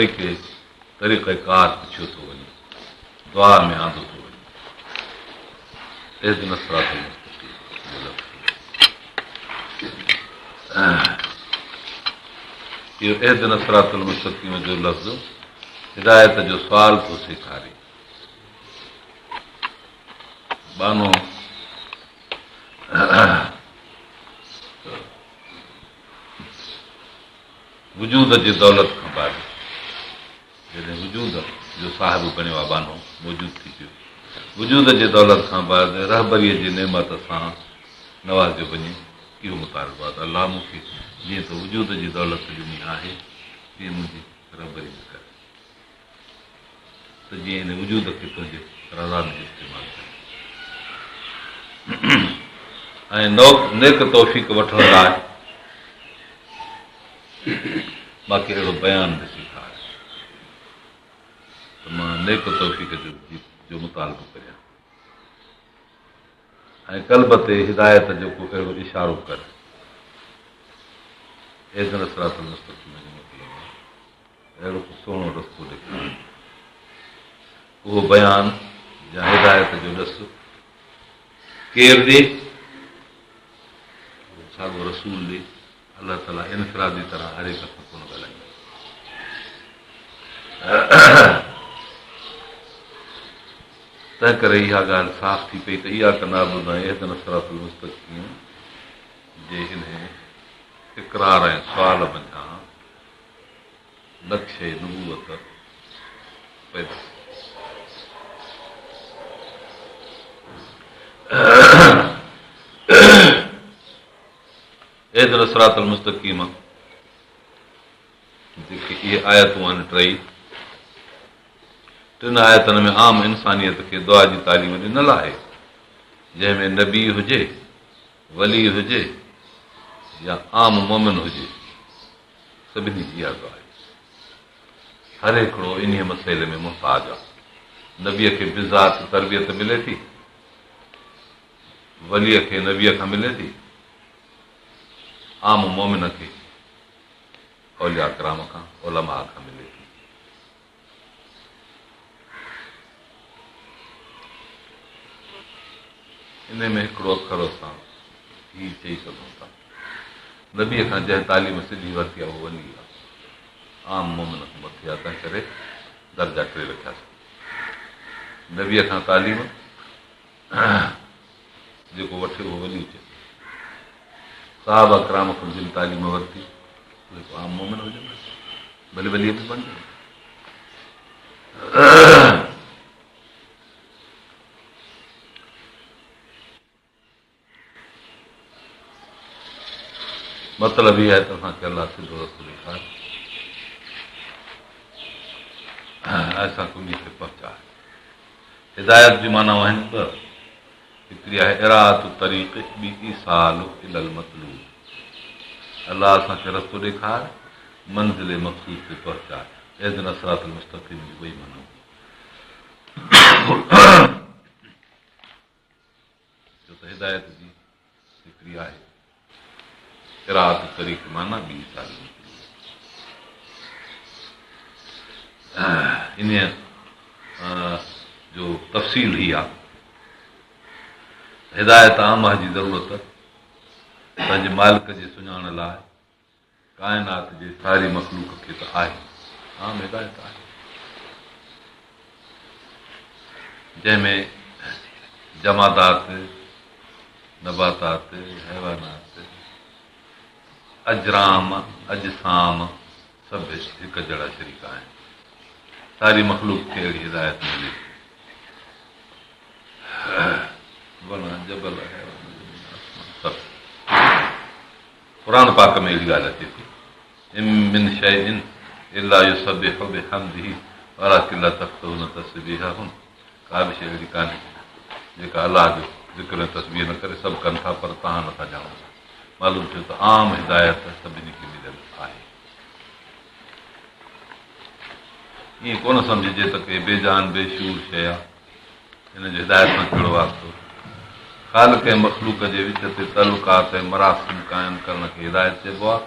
طريقي طريقه ڪار پڇيو ٿو وڃي، دعا ۾ آندو ٿو وڃي. اهدنا الصراط المستقيم جو لفظ اهو اهدنا الصراط المستقيم جو لفظ هدايت جو سوال ٿو سيکاري. ٻانهو وجود جي دولت کان بعد جڏهن وجود جو صاحب بڻيو آ ٻانهو موجود ٿي پيو وجود جي دولت کان بعد رهبريء جي نعمت سان نوازيو وڃي اهو مطالبو آ ته الله مون کي جيئن تو وجود جي دولت ڏني آهي تيئن منهنجي رهبري به ڪر. ته جيئن ان وجود کي تنهنجي رضا ۾ استعمال ڪريان ۽ نيڪ توفيق وٺڻ لاء مان کي اهڙو بيان به سيکار ته مان نيڪ توفيق جو مطالبو ڪريان ۽ قلب تي هدايت جو ڪو اهڙو اشارو ڪر. اهدنا الصراط المستقيم جو مطلب آهي اهڙو ڪو سهڻو رستو ڏيکار. اهو بيان يا هدايت جو ڏس ڪير ڏي؟ اهو ساڳو رسول ڏي. الله تعاليٰ انفرادي طرح هر هڪ سان ڪونه ڳالهائيندو. تنهن ڪري اها ڳالهه صاف ٿي پئي ته اياڪ نعبد ۽ اهدنا الصراط المستقيم جي انهي اقرار ۽ سوال منجهان نقش نبوت پيدا ٿيو. اهدنا الصراط المستقيم جيڪي اهي آيتون آهن ٽئي ٽن آيتن ۾ عام انسانيت کي دعا جي تعليم ڏنل آهي جنهن ۾ نبي هجي ولي هجي يا عام مومن هجي سڀني جي اها دعا آهي. هر هڪڙو انهيء مسئلي ۾ محتاج آهي. نبيء کي بذات تربيت ملي ٿي، وليء کي نبيء کان ملي ٿي، عام مؤمن کي اولياء ڪرام کان، علماء کان ملي ٿي. انهي ۾ هڪڙو اکر اسان هي چئي سگهون ٿا، نبيء کان جنهن تعليم سڌي ورتي آهي اهو ولي آهي، عام مؤمن کان مٿي آهي، تنهن ڪري درجا ٽي رکياسين. نبيء کان تعليم جيڪو وٺي اهو ولي چئبو. صحابه ڪرام کان جن تعليم ورتي اهي عام مؤمن هجن ڀلي ولي به بڻجن. مطلب هي آهي ته اسان کي الله سڌو رستو ڏيکار ۽ اسان کي انهي تي پهچاء. هدايت جون معنائون آهن ٻه، هڪڙي آهي اراءة الطريق ٻي ايصال الي المطلوب. الله اسان کي رستو ڏيکار، منزل مقصود تي پهچاء. اهدنا الصراط المستقيم جون ٻئي معنائون. ڇو ته هدايت جي هڪڙي آهي اراءة الطريق معنيٰ ٻي ايصال المطلوب. انهيء جو تفصيل هي آهي هدايت عامه جي ضرورت پنهنجي مالڪ جي سڃاڻ لاء ڪائنات جي ساري مخلوق کي ته آهي عام هدايت آهي جنهن ۾ جمادات، نباتات، حيوانات، اجرام، اجسام سڀ هڪ جهڙا شريڪ آهن. ساري مخلوق کي اهڙي هدايت ملي ٿي. وڻ، جبل، حيوان، زمين، آسمان سڀ. قرآن پاڪ ۾ اهڙي ڳالهه اچي ٿي، ان من شيء الا يسبح بحمده ولڪن لا تفقهون تسبيحهم ڪا به شيء اهڙي ڪانهي جيڪا الله جو ذڪر ۽ تسبيح نه ڪري، سڀ ڪن ٿا پر توهان نٿا ڄاڻو. معلوم ٿيو ته عام هدايت سڀني کي مليل آهي. ائين ڪونه سمجهجي ته ڪي بي جان بي شعور شيء آهي. ان جو هدايت سان ڪهڙو واسطو؟ خالق ۽ مخلوق جي وچ تي تعلقات ۽ مراسم قائم ڪرڻ کي هدايت چئبو آهي.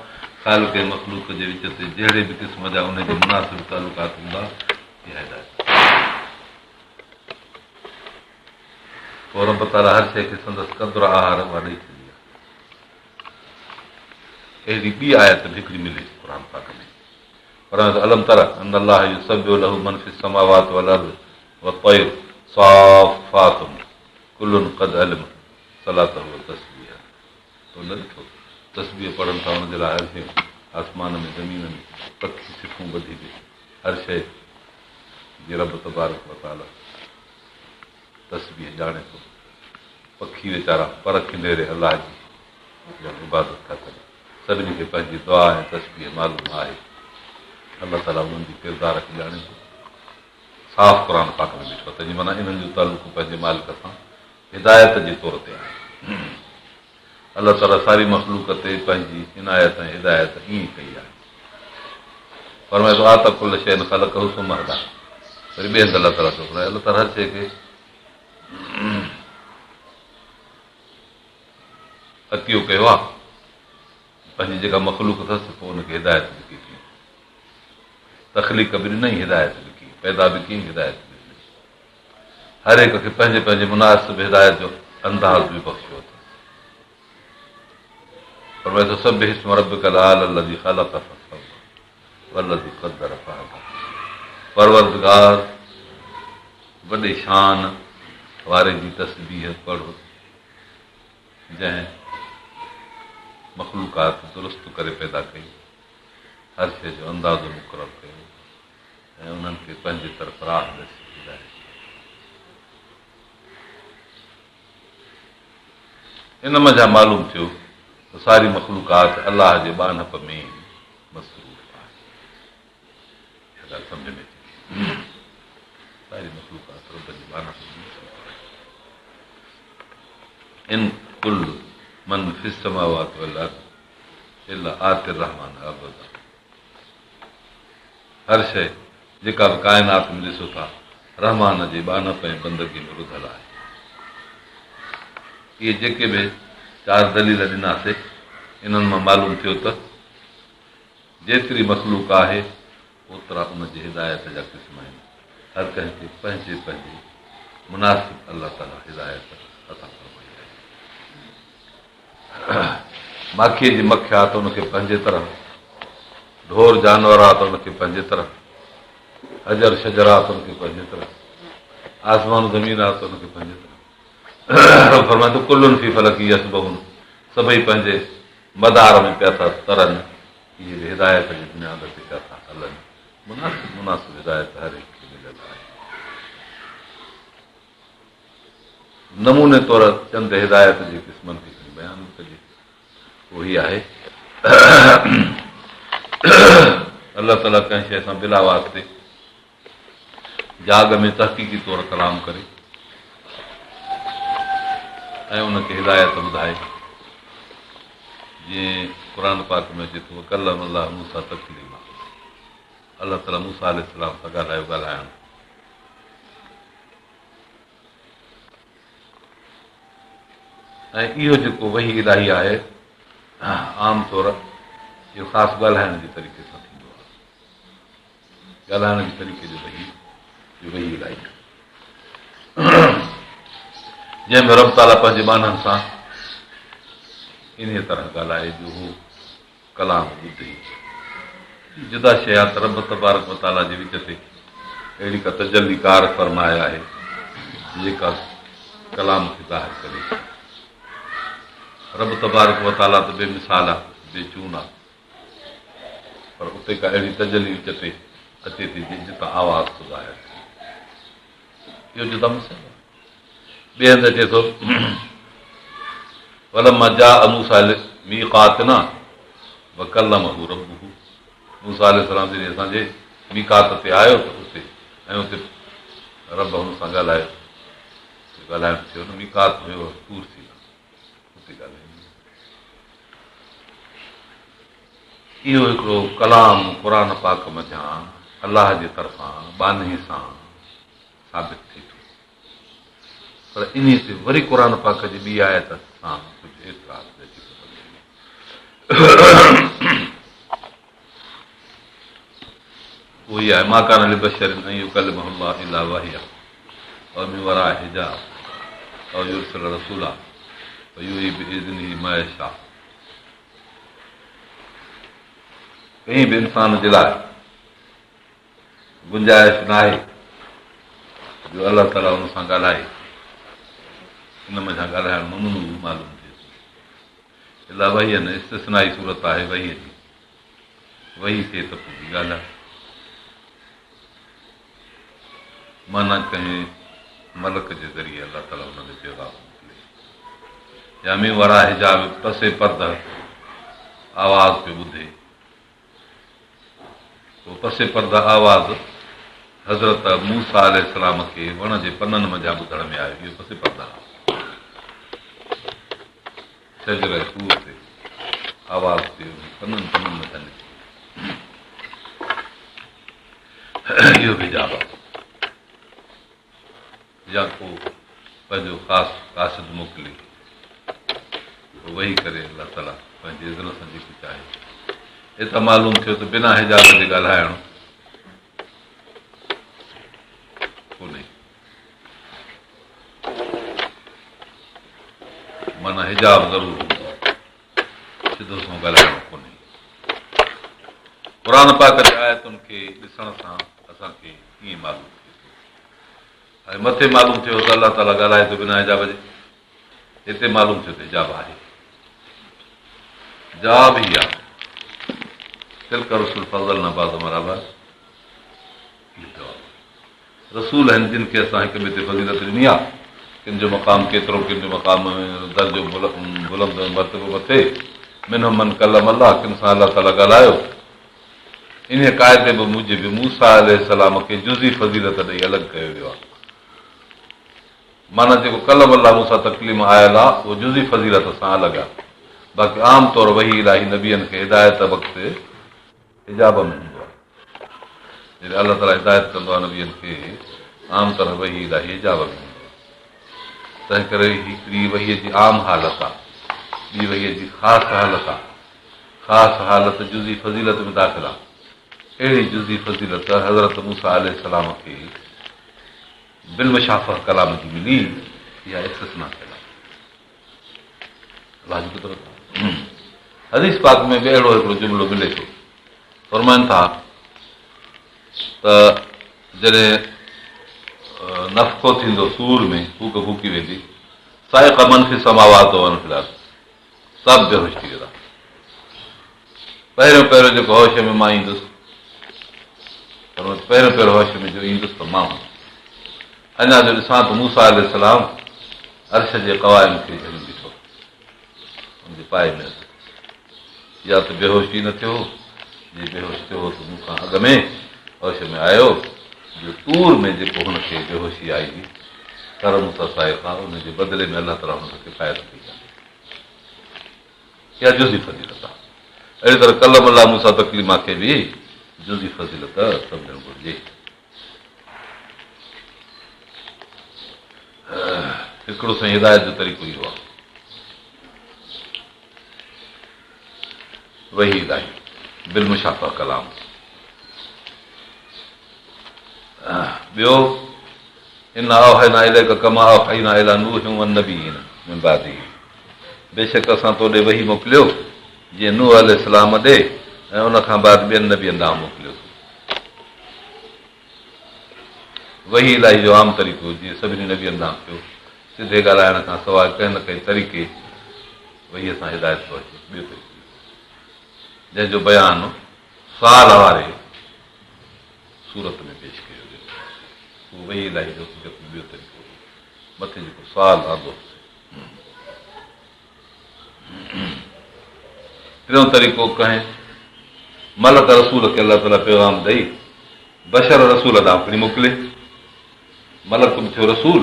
خالق ۽ مخلوق جي وچ تي جهڙي به قسم جا انهي جي مناسب تعلقات هوندا، اها هدايت آهي. پوء رب تعاليٰ هر شيء کي سندس قدر آهر اها ڏئي ڇڏي آهي. اهڙي ٻي آيت به هڪڙي ملي ٿي قرآن پاڪ ۾. فرمائي ٿو الم تر ان الله يسبح له من في السماوات والارض والطير صافات ڪل قد علم صلاته وتسبيحه تو نه ڏٺو تسبيح پڙهن ٿا ان جي لاء هر شيء آسمان ۾ زمين ۾ پکي صفون ٻڌي به هر شيء جي رب تبارڪ وتعاليٰ تسبيح ڄاڻي ٿو. پکي ويچارا پر کنڊيري الله جي ڄڻ عبادت ٿا ڪن. سڀني کي پنهنجي دعا ۽ تسبيح معلوم آهي. الله تعاليٰ انهن جي ڪردار کي ڄاڻي ٿو. صاف قرآن پاڪ ۾ بيٺو آهي تنهن جي معنيٰ انهن جو تعلق پنهنجي مالڪ سان هدايت جي طور تي آهي. الله تعاليٰ ساري مخلوق تي پنهنجي عنايت ۽ هدايت ائين ڪئي آهي. فرمائي ٿو اعطيٰ ڪل شيء خلقه ثم هديٰ وري ٻئي هنڌ الله تعاليٰ ٿو فرمائي الله تعاليٰ هر شيء کي عطيو ڪيو آهي پنهنجي جيڪا مخلوق اٿس پوء ان کي هدايت به ڪئي تخليق به ڏنائين هدايت به ڪئي پيدا به ڪيائين هدايت به ڏنائين هر هڪ کي پنهنجي پنهنجي مناسب هدايت جو انداز به بخشيو اٿس. فرمائي ٿو سبح اسم ربڪ الاعلي الذي خلق فسوي والذي قدر فهدي پروردگار وڏي شان واري جي تسبيح پڙهه جنهن مخلوقات درست ڪري پيدا ڪئي هر شيء جو اندازو مقرر ڪيو ۽ انهن کي پنهنجي طرف راهه ڏسي هدايت ڪئي. ان منجهان معلوم ٿيو ته ساري مخلوقات الله جي ٻانهپ ۾ مصروف آهي. اها ڳالهه سمجهه ۾ اچي ٿي. ساري مخلوقات رب جي ٻانهپ ۾ مصروف آهي. ان ڪل من في السماوات والارض الا آتي الرحمان عبدا هر شيء جيڪا به ڪائنات ۾ ڏسو ٿا، رحمان جي ٻانهپ ۽ بندگي ۾ رڌل آهي. اهي جيڪي به چار دليل ڏناسي، انهن مان معلوم ٿيو ته جيتري مخلوق آهي، اوترا ان جي هدايت جا قسم آهن. هر ڪنهن کي پنهنجي پنهنجي مناسب الله تعاليٰ هدايت عطا فرمائي آهي. ماکيء جي مک آ ته ان کي پنهنجي طرح، ڍور جانور آ ته ان کي پنهنجي طرح، حجر شجر آ ته ان کي پنهنجي طرح، آسمان زمين آ ته ان کي پنهنجي طرح. رب فرمائي ٿو ڪل في فلڪ يسبحون سڀئي پنهنجي مدار ۾ پيا ٿا ترن، اهي به هدايت جي بنياد تي پيا ٿا هلن، مناسب مناسب هدايت هر هڪ کي مليل آهي. نموني طور چند هدايت جي قسمن کي کڻي بيان به ڪجي اهو هي آهي الله تعاليٰ ڪنهن شيء سان بلا واسطي جاڳ ۾ تحقيقي طور ڪلام ڪري ۽ ان کي هدايت ٻڌائي جيئن قرآن پاڪ ۾ اچي ٿو ڪلم الله موسيٰ تڪليما الله تعاليٰ موسيٰ عليه السلام سان ڳالهايو ڳالهائڻ ۽ اهو جيڪو وحي الاهي آهي عام طور اهو خاص ڳالهائڻ جي طريقي سان ٿيندو آهي ڳالهائڻ جي طريقي جو وحي جو وحي الاهي جنهن ۾ رب تعاليٰ پنهنجي ٻانهن سان انهيء طرح ڳالهائي جو هو ڪلام ٻڌي. هي جدا شيء آهي ته رب تبارڪ و تعاليٰ جي وچ تي اهڙي ڪا تجلي ڪار فرمائي آهي جيڪا ڪلام کي ظاهر ڪري ٿي. رب تبارڪ و تعاليٰ ته بي مثال آهي، بي چون آهي پر اتي ڪا اهڙي تجلي وچ تي اچي ٿي جتان آواز ٿو ظاهر ٿئي. اهو جدا مسئلو آهي. ٻئي هنڌ اچي ٿو ولما جاء موسيٰ لميقاتنا وڪلمه ربه موسيٰ عليه السلام جڏهن اسان جي ميقات تي آيو ته اتي ۽ اتي رب هن سان ڳالهايو ڳالهائڻ ٿيو نه ميقات هيو طور سينا اتي ڳالهايو اهو هڪڙو ڪلام قرآن پاڪ منجهان الله جي طرفان ٻانهي سان ثابت ٿئي ٿو پر انهي تي وري قرآن پاڪ جي ٻي آيت سان ڪجهه اعتراض به اچي ٿو سمجهه ۾. اهو ئي آهي، ما ڪان لبشر ان يڪلمه الله الا وحيا او من وراء حجاب او يرسل رسولا فيوحي باذنه ما يشاء. ڪنهن به انسان جي لاء گنجائش ناهي جو الله تعاليٰ ان سان ڳالهائي، ان منجهان ڳالهائڻ ممنوع معلوم ٿئي ٿو. الا وحيا استثنائي صورت آهي وحي جي، وحي ٿئي ته پوء ٻي ڳالهه آهي. معنيٰ ڪنهن ملڪ جي ذريعي الله تعاليٰ ان ڏي پيغام موڪلي يا من وراء حجاب پس پرده آواز پيو ٻڌي. پوء پس پرده آواز حضرت موسيٰ عليه السلام کي وڻ جي پنن منجهان ٻڌڻ ۾ آيو. اهو پس پرده آهي. شجره طور تي آواز پيو پنن پنن منجهان نڪتو. اهو به حجاب آهي. يا ڪو پنهنجو خاص قاصد موڪلي پوء وحي ڪري الله تعاليٰ پنهنجي اذن سان جيڪي چاهي. هتان معلوم ٿيو ته بنا حجاب جي ڳالهائڻ ڪونهي معنيٰ حجاب ضرور هوندو سڌو سنئون ڳالهائڻو ڪونهي. قرآن پاڪ جي آيتن کي ڏسڻ سان اسان کي ائين معلوم ٿئي ٿو ۽ مٿي معلوم ٿيو ته الله تعاليٰ ڳالهائي ٿو بنا حجاب جي، هتي معلوم ٿيو ته حجاب آهي. جواب هي آهي، تلڪ الرسل فضلنا بعضهم علي بعض، اهو جواب آهي. رسول آهن جن کي اسان هڪ ٻئي تي فضيلت ڏني آهي، ڪن جو مقام ڪيترو، ڪن جو مقام درجو بلند ۽ مرتبو مٿي، منهم من ڪلم الله، ڪن سان الله تعاليٰ ڳالهايو. انهيء قاعدي به موجب موسيٰ عليه السلام کي جزئي فضيلت ڏئي الڳ ڪيو ويو آهي. معنيٰ جيڪو ڪلم الله موسيٰ تڪليما آيل آهي، اهو جزئي فضيلت سان الڳ آهي. باقي عام طور وحي الاهي نبين کي هدايت وقت حجاب ۾ هوندو آهي. جڏهن الله تعاليٰ هدايت ڪندو آهي نبين کي، عام طرح وحي الاهي حجاب ۾ هوندو آهي. تنهنڪري هڪڙي وحي جي عام حالت آهي، ٻي وحي جي خاص حالت آهي. خاص حالت جزئي فضيلت ۾ داخل آهي. اهڙي جزئي فضيلت حضرت موسيٰ عليه السلام کي بالمشافهه ڪلام جي ملي، اها استثنا ٿيل آهي. الله جي قدرت آهي. حديث پاڪ ۾ به اهڙو هڪڙو جملو ملي ٿو. فرمائن ٿا ته جڏهن نفخو ٿيندو صور ۾، ڦوڪ ڦوڪي ويندي، صعق من في السماوات ومن في الارض، سڀ بيهوش ٿي ويندا. پهريون پهريون جيڪو هوش ۾ مان ايندس، پهريون پهريون هوش ۾ جو ايندس ته مان هوندس. اڃا جو ڏسان ته موسيٰ عليه السلام عرش جي قوائم کي جهلي بيٺو آهي، ان جي پائي ۾ هٿ. يا ته بيهوش ئي نه ٿيو هو، جي بيهوش ٿيو هو ته مون کان اڳ ۾ هوش ۾ آيو، جو طور ۾ جيڪو هن کي بيهوشي آئي هئي، خر موسيٰ صعقا، ان جي بدلي ۾ الله تعاليٰ هن کي ڪفايت ڪئي آهي. اها جزئي فضيلت آهي. اهڙي طرح ڪلم الله موسيٰ تڪليما کي به جزئي فضيلت سمجهڻ گهرجي. هڪڙو سائين هدايت جو طريقو اهو آهي. وحي الاهي بالمشافهه ڪلام. ٻيو انا اوحينا اليڪ ڪما اوحينا الي نوح والنبيين من بعده بيشڪ اسان تو ڏي وحي موڪليو جيئن نوح عليه السلام ڏي ۽ ان کان بعد ٻين نبين ڏانهن موڪليوسين. وحي الاهي جو عام طريقو جيئن سڀني نبين ڏانهن ٿيو، سڌي ڳالهائڻ کان سواء ڪنهن نه ڪنهن طريقي وحي سان هدايت پهچي. ٻيو طريقو اهو جنهن جو بيان سوال واري سورت ۾ پيش ڪيو ويو، اهو وحي الاهي جو حقيقت ۾ ٻيو طريقو هو. مٿي جيڪو سوال آندو ٽيون طريقو ڪنهن ملڪ رسول کي الله تعاليٰ پيغام ڏئي بشر رسول ڏانهن کڻي موڪلي. ملڪ به ٿيو رسول،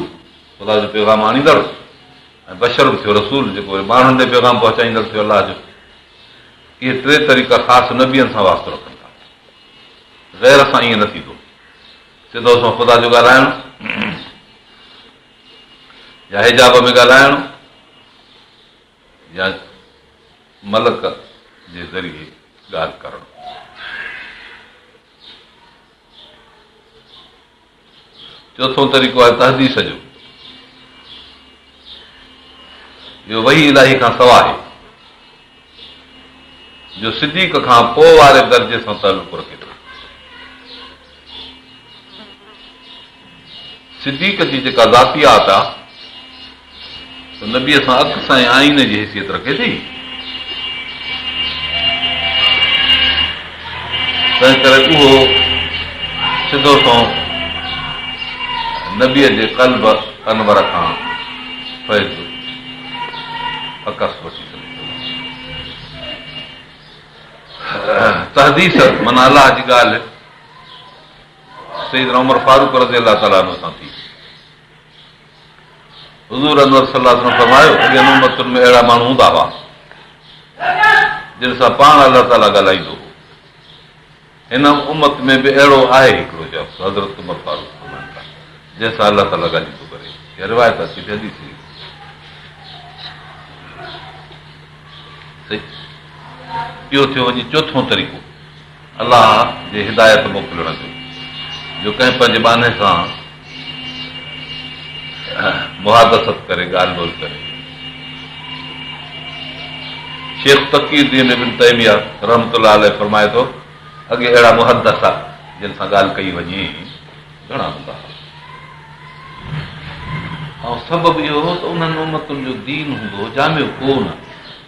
خدا جو پيغام آڻيندڙ، ۽ بشر به ٿيو رسول، جيڪو وري ماڻهن ڏي پيغام پهچائيندڙ ٿيو الله جو. اهي ٽي طريقا خاص نبين سان واسطو رکن ٿا. غير سان ائين نه ٿيندو. سڌو سنئون خدا جو ڳالهائڻ يا حجاب ۾ ڳالهائڻ يا ملڪ جي ذريعي ڳالهه ڪرڻ. چوٿون طريقو آهي تحديث جو. اهو وحي الاهي کان سوا آهي، جو صديق کان پوء واري درجي سان تعلق رکي ٿو. صديق جي جيڪا ذاتيات آ، سو نبيء سان عڪس ۽ آئيني جي حيثيت رکي ٿي. تنهن ڪري اهو سڌو سنئون نبيء جي قلب انور کان فيض عڪس وٺي سگهي ٿو. تحديث معنيٰ الله جي ڳالهه سيدنا عمر فاروق رضي الله تعالٰي عنه سان ٿي. حضور انور صلي الله عليه وسلم فرمايو، اڳين امتن ۾ اهڙا ماڻهو هوندا هئا، جن سان پاڻ الله تعاليٰ ڳالهائيندو هو. هن امت ۾ به اهڙو آهي هڪڙو شخص، حضرت عمر فاروق فرمائن ٿا، جنهن سان الله تعاليٰ ڳالهيون ٿو ڪري. اها روايت اچي ٿي حديث شريف ۾. اهو ٿيو وڃي چوٿون طريقو. الله جي هدايت موڪلڻ جو، جو ڪنهن پنهنجي ٻانهي سان محادثت ڪري، ڳالهه ٻولهه ڪري. شيخ تقي الدين ابن تيميه رحمة الله عليه فرمائي ٿو، اڳي اهڙا محدث جن سان ڳالهه ڪئي وڃي، گهڻا هوندا هئا ۽ سبب اهو هو ته انهن امتن جو دين هوندو هو جامع ڪو نه.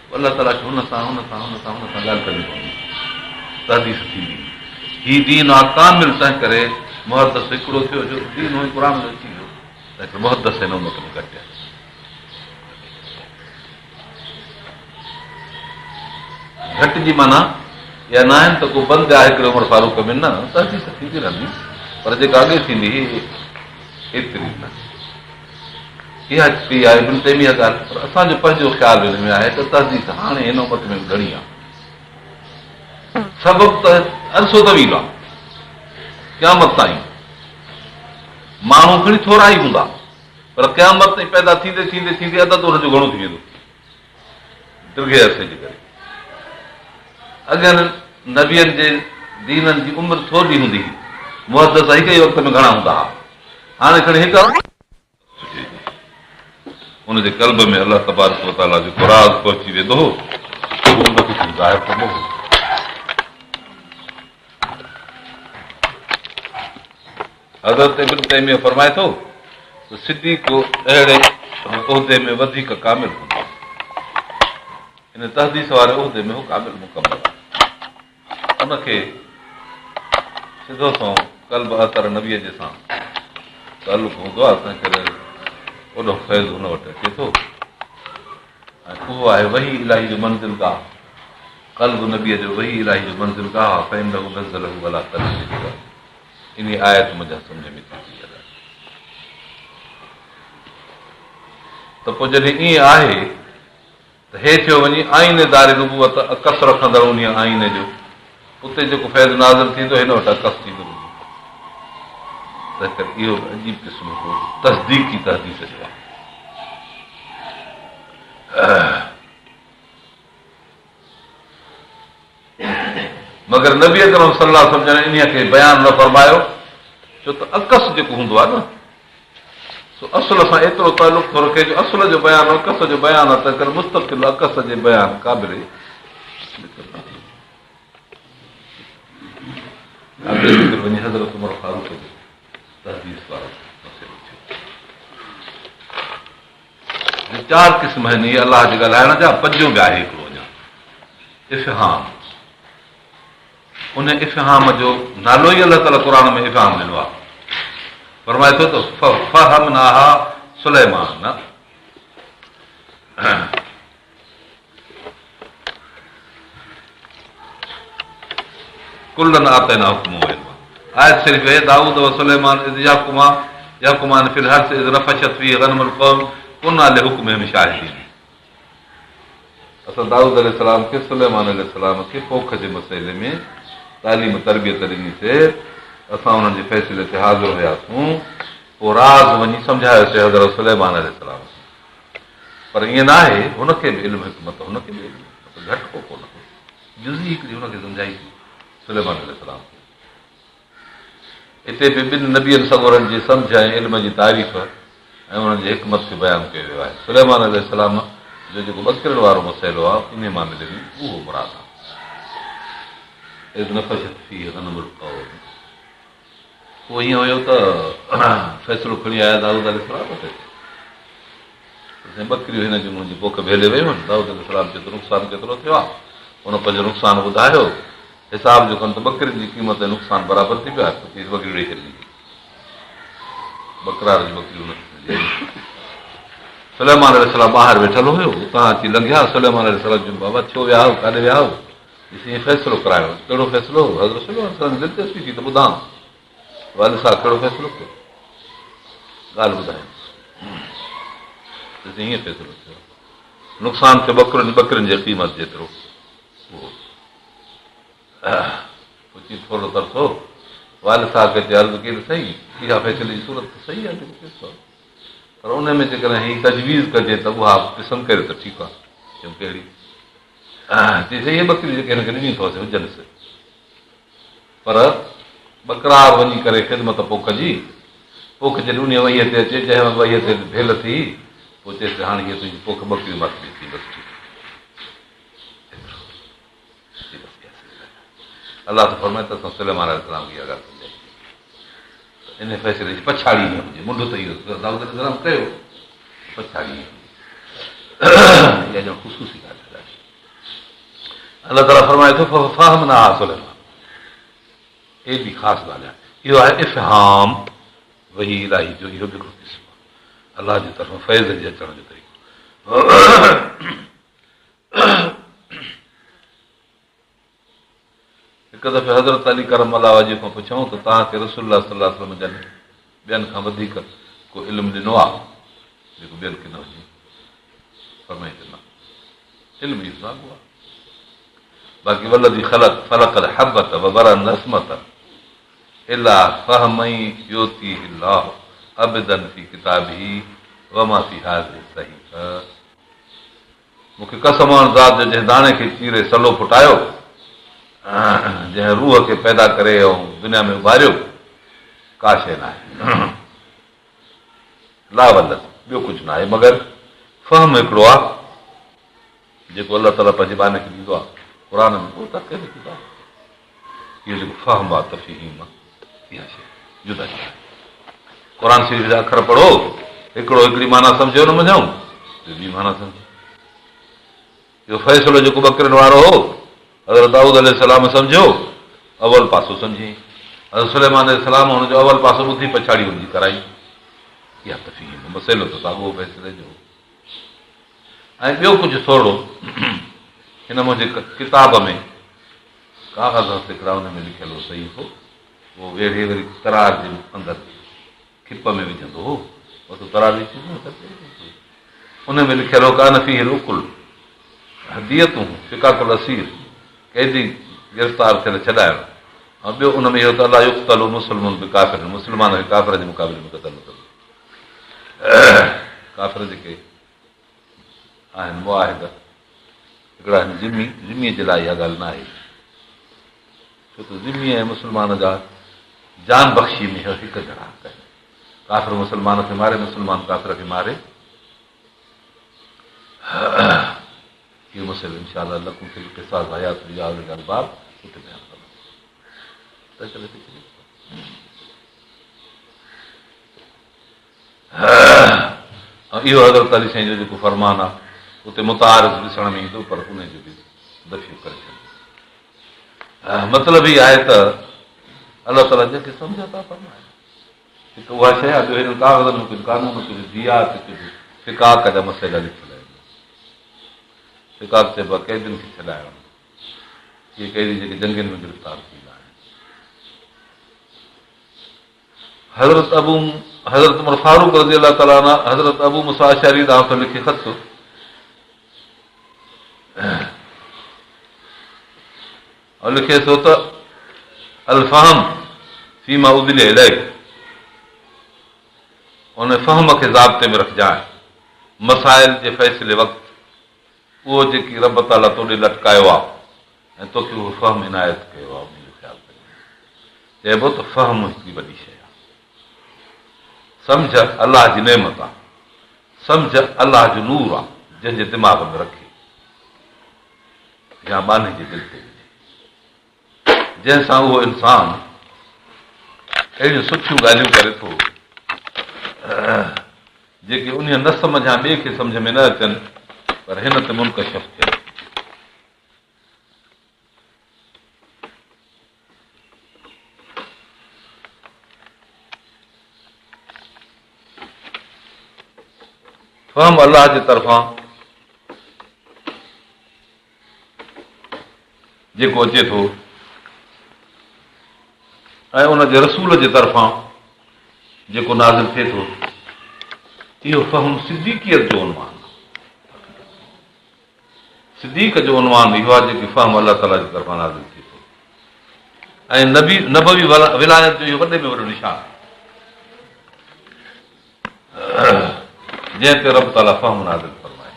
پوء الله تعاليٰ کي هن سان، هن سان، هن سان، هن سان ڳالهه ڪرڻي پوندي هئي، تحديث ٿيندي هئي. هي دين آ ڪامل تنهنڪري محدث هڪڙو ٿيو جو دين هو قرآن ۾ اچي ويو، تنهنڪري محدث هن امت ۾ گهٽ آهي. گهٽ جي معنيٰ اها ناهي ته ڪو بند آهي هڪڙي عمر فاروق ۾ نه، تحديث ٿيندي رهندي پر جيڪا اڳي ٿيندي هئي ايتري نه. اها ڪئي آهي ابن تيميه ڳالهه پر اسان جو پنهنجو خيال ان ۾ آهي ته تحديث هاڻي هن امت ۾ به گهڻي آهي. سبب ته عرصو طويل آهي، قيامت تائين ماڻهو کڻي ٿورا ئي هوندا پر قيامت تائين پيدا ٿيندي ٿيندي ٿيندي عدد ان جو گهڻو ٿي ويندو ڊگهي عرصي جي ڪري. اڳين نبين جي دينن جي عمر ٿوري هوندي هئي، محدث هڪ ئي وقت ۾ گهڻا هوندا هئا، هاڻي کڻي هڪ ان جي قلب ۾ الله تبارڪ وتعاليٰ جو ڪو راز پهچي ويندو هو، هو ان کي کڻي ظاهر ڪندو هو. حضرت ابن تيميه فرمائي ٿو ته صديق اهڙي عهدي ۾ وڌيڪ ڪامل هوندو. ان تحديث واري عهدي ۾ هو ڪامل مڪمل آهي. ان کي سڌو سنئون قلب اطهر نبيء جي سان تعلق هوندو آهي، تنهن ڪري اوڏو فيض هن وٽ اچي ٿو ۽ اهو آهي وحي الاهي جو منزل گاهه. قلب نبيء جو وحي الاهي جو منزل گاهه آهي، فانه نزله علي قلبڪ انهيء آيت منجهان سمجهه ۾ ٿي اچي ڳالهه ته پوء جڏهن ائين آهي ته هي ٿيو وڃي آئينه دار نبوت، عڪس رکندڙ انهيء آئيني جو، اتي جيڪو فيض نازل ٿيندو هن وٽ عڪس ٿيندو وڃي. تنهنڪري اهو به عجيب قسم جو تصديقي تحديث جو آهي. مگر نبي اڪرم صلي الله عليه وسلم جن انهيء کي بيان نه فرمايو، ڇو ته عڪس جيڪو هوندو آهي نه سو اصل سان ايترو تعلق ٿو رکي جو اصل جو بيان عڪس جو بيان آهي، تنهنڪري مستقل عڪس جي بيان قابل ذڪر نه ٿيندو. قابل ذڪر وڃي حضرت عمر فاروق جو تحديث وارو مسئلو ٿيو. چار قسم آهن اهي الله جي ڳالهائڻ جا، پنجون به آهي هڪڙو اڃا افهام. ان افهام جو نالو ئي الله تعاليٰ قرآن ۾ افهام ڏنو آهي. فرمائي ٿو ته ففهمناها سليمان. ڪلا آتينا حڪما وعلما آيت شريف هي داؤد وسليمان اذ يحڪما يحڪمان في الحرث اذ نفشت فيه غنم القوم ڪنا لحڪمهم شاهدين اسان دائود عليه السلام کي سليمان عليه السلام کي پوک جي مسئلي ۾ تعليم تربيت ڏني سي، اسان انهن جي فيصلي تي حاضر هياسون، پوء راز وڃي سمجهايوسي حضرت سليمان عليه السلام کي. پر ائين نه آهي، هن کي به علم حڪمت، هن کي به علم حڪمت گهٽ ڪو ڪونه هو، جزئي هڪڙي هن کي سمجهائي سليمان عليه السلام کي. اتي به ٻن نبين سڳورن جي سمجهه ۽ علم جي تعريف ۽ انهن جي حڪمت کي بيان ڪيو ويو آهي. سليمان عليه السلام جو جيڪو ٻڪرين وارو مسئلو آهي، انهي معاملي ۾ اهو مراد آهي. اذ نفشت فيه غنم القوم اهو ائين هيو ته فيصلو کڻي آيا دائود عليه السلام وٽ اچي سائين ٻڪريون هن جون منهنجي پوک ڀيلي ويون آهن. دائود عليه السلام چيو ته نقصان ڪيترو ٿيو آهي؟ ان پنهنجو نقصان ٻڌايو. حساب جو ڪن ته ٻڪرين جي قيمت ۽ نقصان برابر ٿي پيو آهي. پوء چيس ٻڪريون ڏئي ڇڏجي. ٻڪرار جون ٻڪريون نه سليمان عليه السلام ٻاهر ويٺل هيو. اتان اچي لنگهيا. سليمان عليه السلام چيو بابا ڇو ويا آهيو؟ ڪاڏي ويا آهيو؟ ڏسي فيصلو ڪرايو. ڪهڙو فيصلو هو؟ حضرت سليمان عليه السلام کي دلچسپي ٿي ته ٻڌان. والد صاحب ڪهڙو فيصلو ڪيو؟ ڳالهه ٻڌايائينس ته سائين هيئن فيصلو ٿيو نقصان ٿيو ٻڪرين ٻڪرين جي قيمت جيترو اهو پوء چي ٿورو ترسو والد صاحب کي چي عرض ڪئي ته سائين اها فيصلي جي صورت ته صحيح آهي جيڪو فيصلو پر ان ۾ جيڪڏهن هي تجويز ڪجي ته اها پسند ڪريو ته ٺيڪ آهي چيم ڪهڙي چي سائين اهي ٻڪريون جيڪي هن کي ڏنيون اٿو سي هجنس پر ٻڪرار وڃي ڪري خدمت پوک جي، پوک جڏهن انهيء وهيء تي اچي، جنهن وهيء تي ڀيل ٿي، پوء چيس ته هاڻي هيء تنهنجي پوک ٻڪريون مان ٿي ٿي، بس ٺيڪ ايترو چي بس اها صحيح ڳالهه آهي. الله ٿو فرمائي ته اسان سليمان عليه السلام کي اها ڳالهه سمجهائي ڏني ته انهيء فيصلي جي پڇاڙي ائين هجي، منڍ ته اهو دائود عليه السلام ڪيو، پڇاڙي ائين هجي. اها ڄڻ خصوصي ڳالهه آهي. الله تعاليٰ فرمائي ٿو ففهمناها سليمان ايڏي خاص ڳالهه آهي اهو آهي افهام وحي الاهي جو اهو به هڪڙو قسم آهي الله جي طرفان فيض جي اچڻ جو طريقو هڪ دفعي حضرت علي ڪرم الله وجهه کان پڇيائون ته توهان کي رسول الله صلي الله عليه وسلم جن ٻين کان وڌيڪ ڪو علم ڏنو آهي جيڪو ٻين کي نه هجي فرمائي ته نه علم اهو ساڳو آهي باقي والذي خلق فلق الحبة وبرا النسمة الا فهما يؤتيه الله عبدا في ڪتابه وما في هذه الصحيفة مون کي قسم آ ان ذات جو جنهن داڻي کي چيري سلو ڦٽايو، جنهن روح کي پيدا ڪري ۽ دنيا ۾ اڀاريو، ڪا شيء ناهي. لا والذي، ٻيو ڪجهه ناهي مگر فهم هڪڙو آهي، جيڪو الله تعاليٰ پنهنجي ٻانهي کي ڏيندو آهي. قرآن ۾ اهو تذڪرو ٿيندو آهي. اهو جيڪو فهم آهي تفهيم آهي، اها شيء جدا جدا آهي. قرآن شريف جا اکر پڙهو، هڪڙو هڪڙي معنيٰ سمجهيو ان منجهائون، ٻيو ٻي معنيٰ سمجهي. اهو فيصلو جيڪو ٻڪرين وارو هو، حضرت دائود عليه السلام سمجهيو، اول پاسو سمجهيائين. حضرت سليمان عليه السلام هن جو اول پاسو ٻڌي پڇاڙي هن جي ڪرائي. اها تفهيم، مسئلو ته ساڳيو هو فيصلي جو. ۽ ٻيو ڪجهه ٿورڙو هن منهنجي ڪتاب ۾ ڪاغذ هئس هڪڙا ان ۾ لکيل هو صحيفو اهو ويڙهي وري ترار جي اندر کپ ۾ وجهندو هو اتو ترار ان ۾ لکيل هو ڪان فيه العقل ديتون فڪاڪ الاسير قيدي گرفتار ٿيل ڇڏائڻ ۽ ٻيو ان ۾ اهو ته الا يقتل مسلم بڪافر مسلمان کي ڪافر جي مقابلي ۾ قتل نه ڪبو ڪافر جيڪي آهن معاهد هڪڙا آهن ذمي، ذمي جي لاء اها ڳالهه نه آهي، ڇو ته ذمي ۽ مسلمان جا جان بخشي ۾ هڪ جهڙا حق آهن. ڪافر مسلمان کي ماري، مسلمان ڪافر کي ماري، اهو مسئلو انشاء الله لڪم في القصاص حيات يا اولي الالباب اتي بيان ڪندو. ۽ اهو حضرت علي سائين جو جيڪو فرمان آهي اتي متعارض ڏسڻ ۾ ايندو پر ان جو به دفعو ڪري ڇڏيو. مطلب هي آهي ته الله تعاليٰ جنهن کي سمجه عطا فرمائي هڪ اها شيء آهي ٻيو هنن ڪاغذن ۾ ڪجهه قانون ڪجهه ديات ڪجهه فڪاڪ جا مسئلا لکيل آهن. فڪاڪ چئبو آهي قيدين کي ڇڏائڻ اهي قيدي جيڪي جنگين ۾ گرفتار ٿيندا آهن. حضرت ابو حضرت عمر فاروق رضي الله تعالٰي عنه حضرت ابو موسيٰ اشعري ڏانهن ٿو لکي خط ۽ لکي ٿو ته الفهم فيما ادلي اليڪ ان فهم کي ضابطي ۾ رکجانء مسائل جي فيصلي وقت اهو جيڪي رب تعاليٰ تو ڏي لٽڪايو آهي ۽ توکي اهو فهم عنايت ڪيو آهي ان جو خيال ڪجانء. چئبو ته فهم هڪڙي وڏي شيء آهي. سمجهه الله جي نعمت آهي. سمجهه الله جو نور آهي جنهن جي دماغ ۾ رکي يا ٻانهي جي دل تي وجهي. جنهن سان اهو انسان اهڙيون سٺيون ڳالهيون ڪري ٿو جيڪي انهيء نه سمجهان ٻئي کي سمجهه ۾ نه اچن پر هن تي منڪشف ٿين. فهم الله جي طرفان جيڪو اچي ٿو ۽ ان جي رسول جي طرفان جيڪو نازل ٿئي ٿو اهو فهم صديقيت جو عنوان صديق جو عنوان اهو آهي جيڪي فهم الله تعاليٰ جي طرفان نازل ٿئي ٿو ۽ نبي نبوي ولايت جو اهو وڏي ۾ وڏو نشان جنهن تي رب تعاليٰ فهم نازل فرمائي.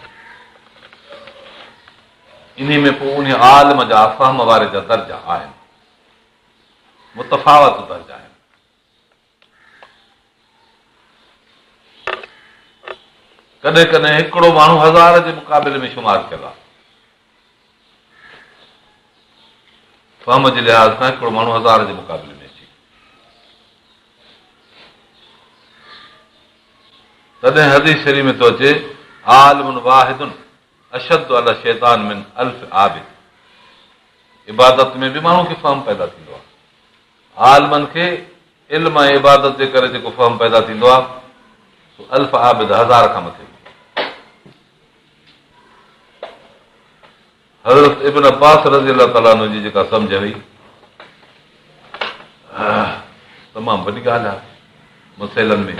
انهي ۾ پوء انهي عالم جا فهم واري جا درجا آهن، متفاوت درجا آهن. ڪڏهن ڪڏهن هڪڙو ماڻهو هزار جي مقابلي ۾ شمار ٿيل آهي. فهم جي لحاظ کان هڪڙو ماڻهو هزار جي مقابلي ۾ اچي تڏهن حديث شريف ۾ ٿو اچي عالم واحد اشد علي الشيطان من الف عابد عبادت ۾ به ماڻهو کي فهم پيدا ٿيندو آهي عالمن کي علم ۽ عبادت جي ڪري جيڪو فهم پيدا ٿيندو آهي سو الف عابد هزار کان مٿي حضرت ابن عباس رضي الله تعالٰي عنه جي جيڪا سمجهه هئي تمام وڏي ڳالهه آهي مسئلن ۾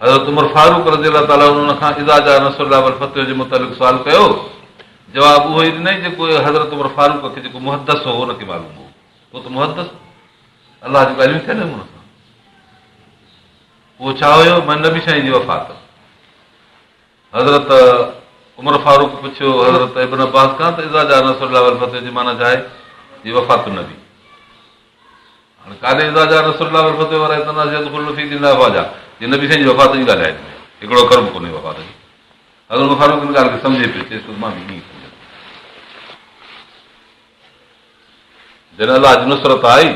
حضرت عمر فاروق رضي الله تعالٰي عنه کان اذا جاء نصر الله والفتح جي متعلق سوال ڪيو جواب اهو ئي ڏنائين جيڪو حضرت عمر فاروق کي جيڪو محدث هو ان کي معلوم هو هو ته محدث الله جون ڳالهيون ٿيل هيون هن سان اهو ڇا هيو نبي سائين جي وفات حضرت عمر فاروق پڇيو حضرت ابن عباس کان ته اذا جاء نصر الله والفتح جي معنيٰ ڇا آهي؟ جي وفات النبي. هاڻي ڪاڏي اذا جاء نصر الله والفتح ورأيت الناس يدخلون في دين الله افواجا جي نبي سائين جي وفات جي ڳالهه آهي هن ۾ هڪڙو اکر به ڪونهي وفات جي. حضرت عمر فاروق ان ڳالهه کي سمجهي پيو چيس ته مان به ائين سمجهان جڏهن الله جي نصرت آئي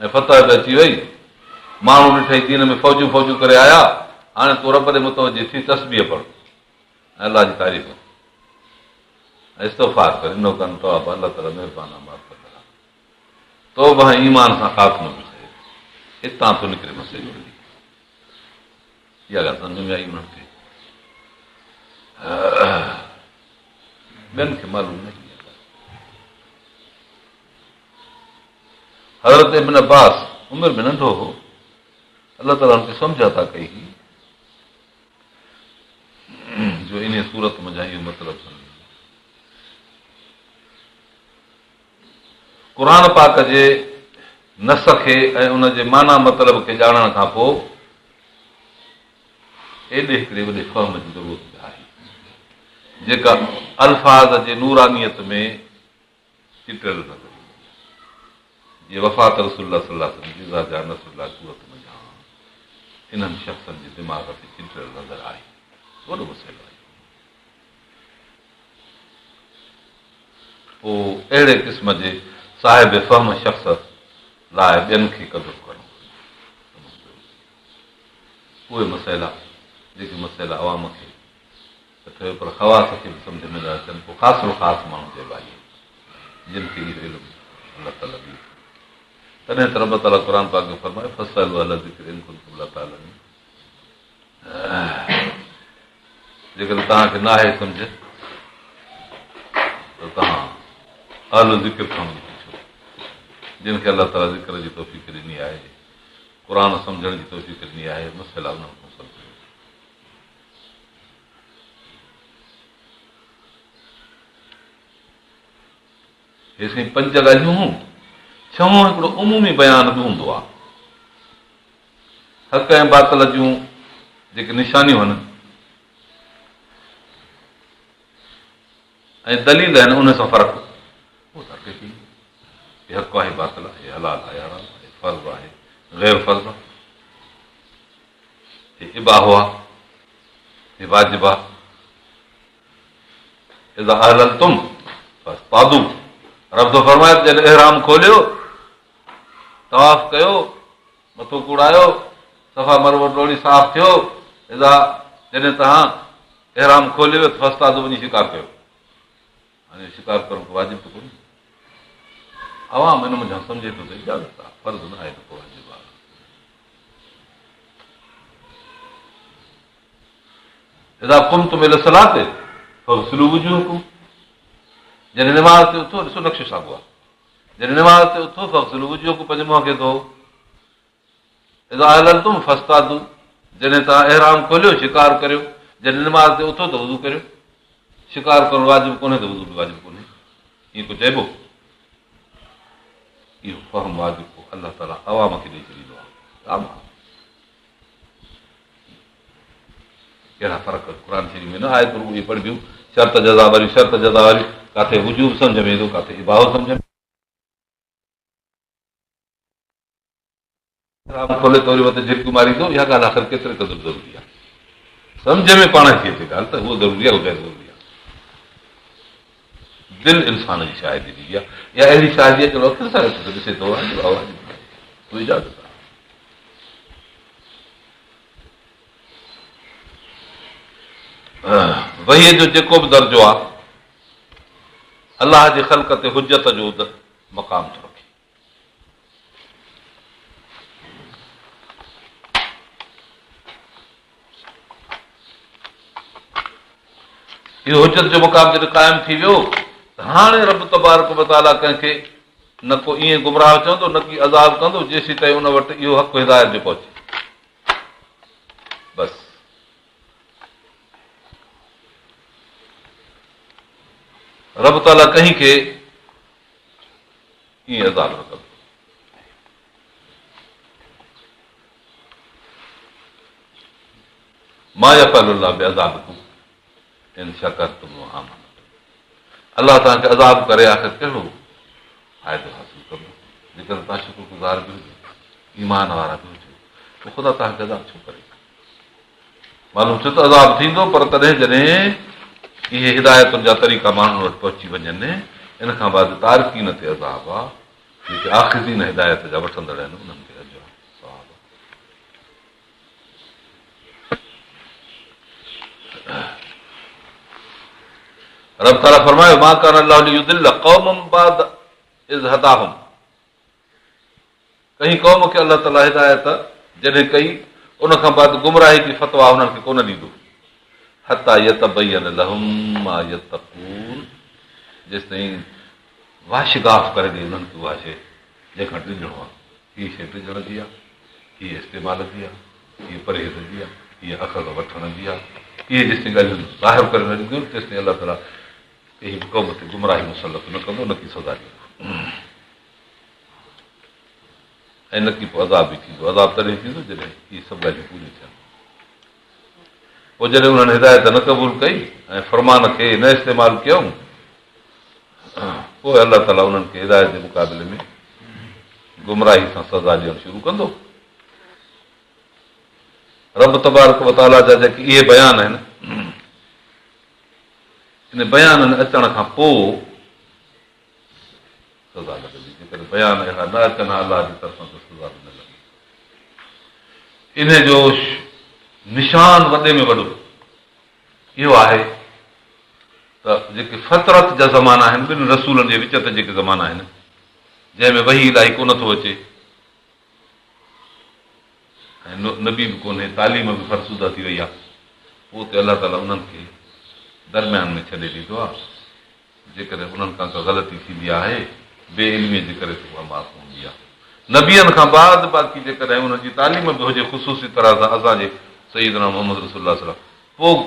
۽ فتح به اچي وئي. ماڻهو ڏٺئي دين ۾ فوجون فوجون ڪري آيا، هاڻي تون رب ڏي متوجه ٿي تسبيح پڙهه ۽ الله جي تعريف ڪر ۽ استغفار ڪر انه ڪان توابا الله تعالي مهربان آهي معاف ڪندڙ آهي. توبه ۽ ايمان سان خاتمو به ٿئي. اتان ٿو نڪري مسئلو هلي. اها ڳالهه سمجهه ۾ آئي انهن کي. ٻين کي معلوم نه هئي. حضرت ابن عباس عمر ۾ ننڍو هو، الله تعاليٰ هن کي سمجهه عطا ڪئي هئي جو انهيء سورت منجهان اهو مطلب سمجهي ويو. قرآن پاڪ جي نص کي ۽ ان جي معنيٰ مطلب کي ڄاڻڻ کان پوء ايڏي هڪڙي وڏي فهم جي ضرورت به آهي، جيڪا الفاظ جي نورانيت ۾ چٽيل نظر ايندي آهي، جيئن وفات رسول الله صلي الله عليه وسلم جي اذا جاء نصر الله سورت منجهان انهن شخصن جي دماغ تي چٽيل نظر آئي. وڏو مسئلو آهي. پوء اهڙي قسم جي صاحب فهم شخص لاء ٻين کي قدر ڪرڻ گهرجي. تمام ضروري آهي. اهي مسئلا جيڪي مسئلا عوام کي ته ٺهيو پر خواص کي به سمجهه ۾ نه اچن پوء خاص الخاص ماڻهو چئبا آهن جن کي اهو علم الله تعاليٰ ڏئي ٿو تڏهن ته رب تعاليٰ قرآن پاڪ ۾ فرمايو فاسئلوا اهل الذڪر ان ڪنتم لا تعلمون جيڪڏهن توهان کي ناهي سمجه ته توهان اهل ذڪر کان وڃي پڇو جن کي الله تعاليٰ ذڪر جي توفيق ڏني آهي قرآن سمجهڻ جي توفيق ڏني آهي مسئلا انهن کان سمجهو هي سائين پنج ڳالهيون هيون. ڇهون هڪڙو عمومي بيان به هوندو آهي. حق ۽ باطل جون جيڪي نشانيون آهن ۽ دليل آهن ان سان فرق هو ته حقيقي هي حق آهي باطل آهي حلال آهي حرام آهي. فرض آهي، غير فرض آهي، هي اباحو آهي، هي واجب آهي. اذا احللتم فاصطادوا رب ٿو فرمائي ته جڏهن احرام کوليو، طواف ڪيو، مٿو ڪوڙايو، صفا مروه ڊوڙي صاف ٿيو، اذا جڏهن توهان احرام کوليو ته فاصطادوا وڃي شڪار ڪيو. هاڻي شڪار ڪرڻ ڪو واجب ته ڪونهي. عوام ان منجهان سمجهي ٿو ته اجازت آهي، فرض نه آهي نه ڪو واجب آهي. اذا قمتم الي الصلاة فاغسلوا وجوهڪم جڏهن نماز تي اٿو ڏسو نقشو ساڳو آهي جڏهن نماز تي اٿو فاغسلوا وجوهڪم پنهنجي منهن کي ڌو اذا احللتم فاصطادوا جڏهن توهان احرام کوليو شڪار ڪريو جڏهن نماز تي اٿو ته وضو ڪريو شڪار ڪرڻ واجب ڪونهي ته وضو به واجب ڪونهي ائين ڪو چئبو اهو فهم واجب ڪو الله تعاليٰ عوام کي ڏئي ڇڏيندو آهي عام ڪهڙا فرق قرآن شريف ۾ نه آهي پر اهي پڙهبيون شرط جزا واريون شرط جزا واريون ڪاٿي وجوب سمجه ۾ ايندو ڪاٿي اباحو سمجه ۾ احرام کولي ته وري مٿي جهرڪيون ماريندو، اها ڳالهه آخر ڪيتري قدر ضروري آهي؟ سمجهه ۾ پاڻ ٿي اچي ڳالهه ته هوء ضروري آهي، هوء غير ضروري آهي. دل انسان جي شاهدي ڏيندي آهي، اها اهڙي شاهدي آهي جو اکين سان ويٺو ته ڏسي ٿو واجب آهي واجب ناهي، پوء اجازت آهي. وحيء جو جيڪو به درجو آهي، الله جي خلق تي حجت جو مقام ٿو رکي. اهو حجت جو مقام جڏهن قائم ٿي ويو ته هاڻي رب تبارڪ وتعاليٰ ڪنهن کي نه ڪو ائين گمراهه چوندو نه ڪي عذاب ڪندو جيسين تائين ان وٽ اهو حق هدايت جو پهچي بس رب تعاليٰ ڪنهن کي ائين عذاب نه ڪندو. ما يفعل الله بعذابڪم ان شڪرتم وآمنتم الله توهان کي عذاب ڪري آخر ڪهڙو فائدو حاصل ڪندو جيڪڏهن توهان شڪر گذار به هجو ايمان وارا به هجو پوء خدا توهان کي عذاب ڇو ڪري معلوم ٿيو ته عذاب ٿيندو پر تڏهن جڏهن اهي هدايتن جا طريقا ماڻهن وٽ پهچي وڃن ان کان بعد تارڪين تي عذاب آ جيڪي آخذين هدايت جا وٺندڙ آهن انهن تي اجر ثواب رب تعاليٰ فرمايو ما ڪان الله ليضل قوما بعد اذ هداهم ڪنهن قوم کي الله تعاليٰ هدايت جڏهن ڪئي ان کان بعد گمراهي جي فتويٰ انهن کي ڪونه ڏيندو حتيٰ يتبين لهم ما يتقون جيستائين واشگاف ڪري ڏئي انهن کي اها شيء جنهن کان ڊڄڻو آهي هيء شيء ڊڄڻ جي آهي هيء استعمال جي آهي هيء پرهيز جي آهي هيء اخذ وٺڻ جي آهي اهي جيستائين ڳالهيون ظاهر ڪري نه ڏيندو تيستائين الله تعاليٰ ڪنهن به قوم تي گمراهي مسلط نه ڪندو نه ڪي سزا ڏيندو ۽ نه ڪي پوء عذاب به ٿيندو. عذاب تڏهن ٿيندو جڏهن اهي سڀ ڳالهيون پوريون ٿين. پوء جڏهن انهن هدايت نه قبول ڪئي ۽ فرمان کي نه استعمال ڪيائون پوء الله تعاليٰ انهن کي هدايت جي مقابلي ۾ گمراهي سان سزا ڏيڻ شروع ڪندو. رب تبارڪ وتعاليٰ جا جيڪي اهي بيان آهن ان بيانن اچڻ کان پوء سزا لڳندي، جيڪڏهن بيان اهڙا نه اچن ها الله جي طرفان ته سزا به نه لڳي. انهي جو نشان وڏي ۾ وڏو اهو آهي ته جيڪي فترت جا زمانا آهن، ٻن رسولن جي وچ تي جيڪي زمانا آهن، جنهن ۾ وحي الاهي ڪونه ٿو اچي ۽ نبي به ڪونهي، تعليم به فرسوده ٿي وئي آهي، پوء اتي الله تعاليٰ انهن کي درميان ۾ ڇڏي ڏيندو آهي. جيڪڏهن انهن کان ڪا غلطي ٿيندي آهي بي علميء جي ڪري ته اها معاف هوندي آهي. نبين کان بعد باقي جيڪڏهن انهن جي تعليم به هجي خصوصي طرح سان اسان جي سيدنا محمد رسول الله صلعم پوء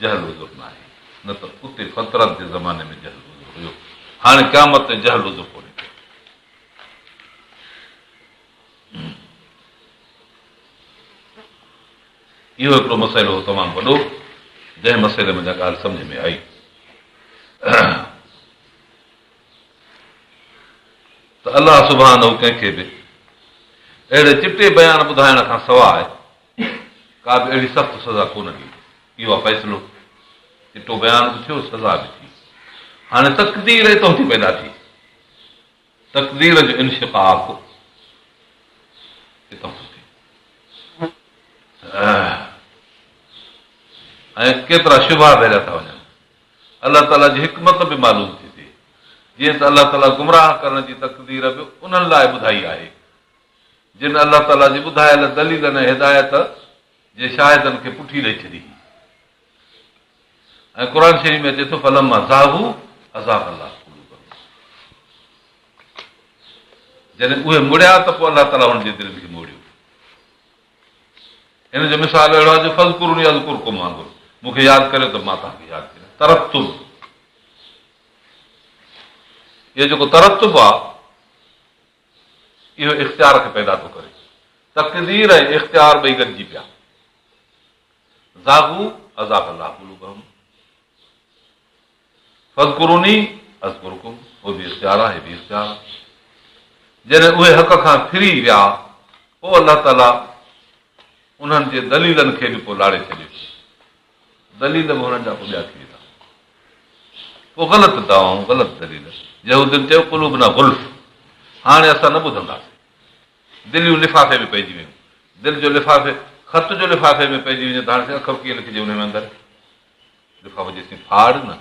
جهل عذر ناهي نه ته اتي فترت جي زماني ۾ جهل عذر هيو هاڻي قيامت تائين جهل عذر ڪونهي ڪو. اهو هڪڙو مسئلو هو تمام وڏو، جنهن مسئلي منجهان ڳالهه سمجهه ۾ آئي ته الله سبحانه ڪنهن کي به اهڙي چٽي بيان ٻڌائڻ کان سواء ڪا به اهڙي سخت سزا ڪونه ڏيندو. اهو آهي فيصلو. چٽو بيان به ٿيو، سزا به ٿي. هاڻي تقدير اتان ٿي پيدا ٿئي. تقدير جو انشقاق اتان ٿو ٿئي ۽ ڪيترا شبها به هليا ٿا وڃن. الله تعاليٰ جي حڪمت به معلوم ٿي ٿئي. جيئن ته الله تعاليٰ گمراهه ڪرڻ جي تقدير به انهن لاء ٻڌائي آهي، جن الله تعاليٰ جي ٻڌايل دليلن ۽ هدايت جي شاهدن کي پٺي ڏئي ڇڏي هئي ۽ قرآن شريف ۾ اچي ٿو فلما زاغوا ازاغ الله قلوبهم جڏهن اهي مڙيا ته پوء الله تعاليٰ هن جي دلين کي موڙيو. هن جو مثال اهڙو آهي جو فاذڪروني اذڪرڪم وانگر مون کي ياد ڪريو ته مان توهان کي ياد ڪريان. ترتب اهو جيڪو ترتب آهي اهو اختيار کي پيدا ٿو ڪري. تقدير ۽ اختيار ٻئي گڏجي پيا. زاغوا ازاغ الله قلوبهم فاذڪروني اذڪرڪم اهو به اختيار آهي هي به اختيار آهي. جڏهن اهي حق کان ڦري ويا پوء الله تعاليٰ انهن جي دليلن کي به پوء لاڙي ڇڏيو. دليل به هنن جا پوء ٻيا ٿي ويندا. پوء غلط دعوائون، غلط دليل. يهودين چيو قلوبنا غلف، هاڻي اسان نه ٻڌنداسين. دليون لفافي ۾ پئجي ويون. دل جو لفافي، خط جو لفافي ۾ پئجي وڃي ته هاڻي سائين اکر ڪيئن لکجي انهي ۾ اندر؟ لفافو جيسين ڦاڙ نه،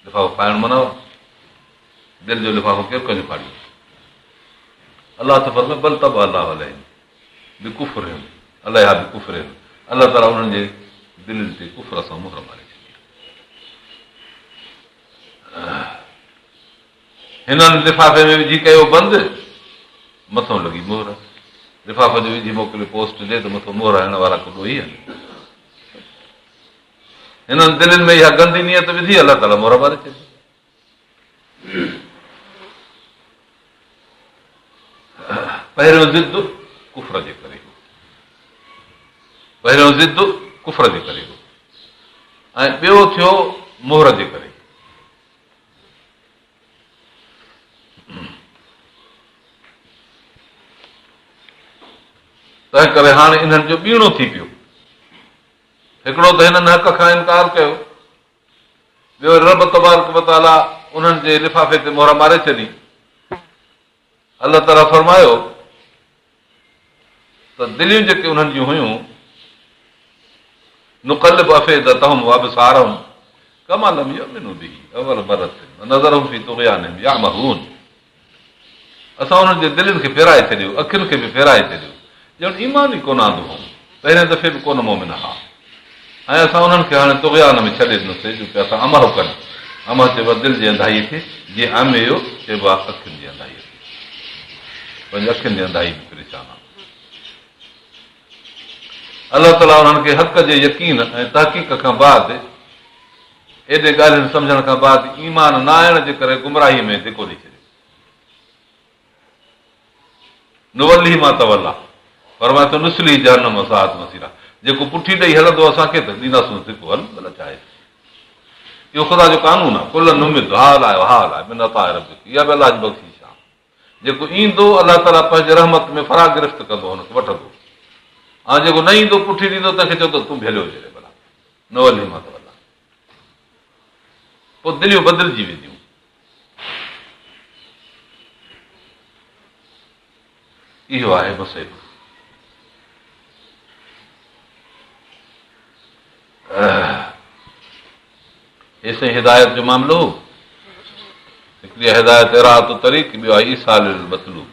لفافو ڦاڙڻ منع آهي. دل جو لفافو ڪير ڪنهن جو ڦاڙيندو؟ الله ٿو فرمائي بل طبع الله عليهم بڪفرهم عليها بڪفرهم الله تعاليٰ انهن جي دلين تي ڪفر سان مهر ماري ڇڏي. هنن لفافي ۾ وجهي ڪيو بند، مٿون لڳي مهر. لفافو جو وجهي موڪليو پوسٽ ڏي ته مٿون مهر هڻڻ وارا ڪو ڏوهي آهن. هنن دلين ۾ اها گندي نيت وڌي الله تعاليٰ مهر ماري ڇڏي. پهريون ضد ڪفر جي ڪري هو. پهريون ضد ڪفر جي ڪري هو ۽ ٻيو ٿيو مهر جي ڪري. تنهن ڪري هاڻي انهن جو ٻيڻو ٿي پيو. هڪڙو ته هنن حق کان انڪار ڪيو، ٻيو رب تبارڪ وتعاليٰ انهن جي لفافي تي مهر ماري ڇڏي. الله تعاليٰ فرمايو ته دليون جيڪي انهن جون هيون، نقلب افئدتهم وابصارهم ڪما لم يؤمنوا به اول مرة ونذرهم في طغيانهم يعمهون اسان انهن جي دلين کي ڦيرائي ڇڏيو، اکين کي به ڦيرائي ڇڏيو، ڄڻ ايمان ئي ڪونه آندو هئائون، پهرين دفعي به ڪونه مؤمن ها ۽ اسان انهن کي هاڻي طغيان ۾ ڇڏي ڏنوسي جو پيا ٿا عمه ڪن، عمه چئبو آهي دل جي انڌائيء کي، جيئن عمي چئبو آهي اکين جي انڌائيء کي، پنهنجي اکين جي انڌائي ۾ پريشان آهن. الله تعاليٰ انهن کي حق جي يقين ۽ تحقيق کان بعد ايڏي ڳالهين سمجهڻ کان بعد ايمان نه آڻڻ جي ڪري گمراهي ۾ ڌڪو ڏئي ڇڏيو. نوليه ما توليٰ فرمائي ٿو نصليه جهنم وساءت مصيرا جيڪو پٺي ڏئي هلندو اسان کي ته ڏينداسونس ڌڪو هل ڀلا ڇا آهي اهو خدا جو قانون آهي ڪلا نمد هؤلاء وهؤلاء من عطاء ربڪ اها به الله جي بخشش آهي جيڪو ايندو الله تعاليٰ پنهنجي رحمت ۾ فرا گرفت ڪندو هن کي وٺندو ۽ جيڪو نه ايندو پٺي ڏيندو تنهن کي چوندو تون ڀليو وڃ ڀلا نوليه ما توليٰ پوء دليون بدلجي وينديون. اهو آهي مسئلو. هي سائين هدايت جو معاملو هو. هڪڙي هدايت اراءة الطريق ٻيو آهي ايصال المطلوب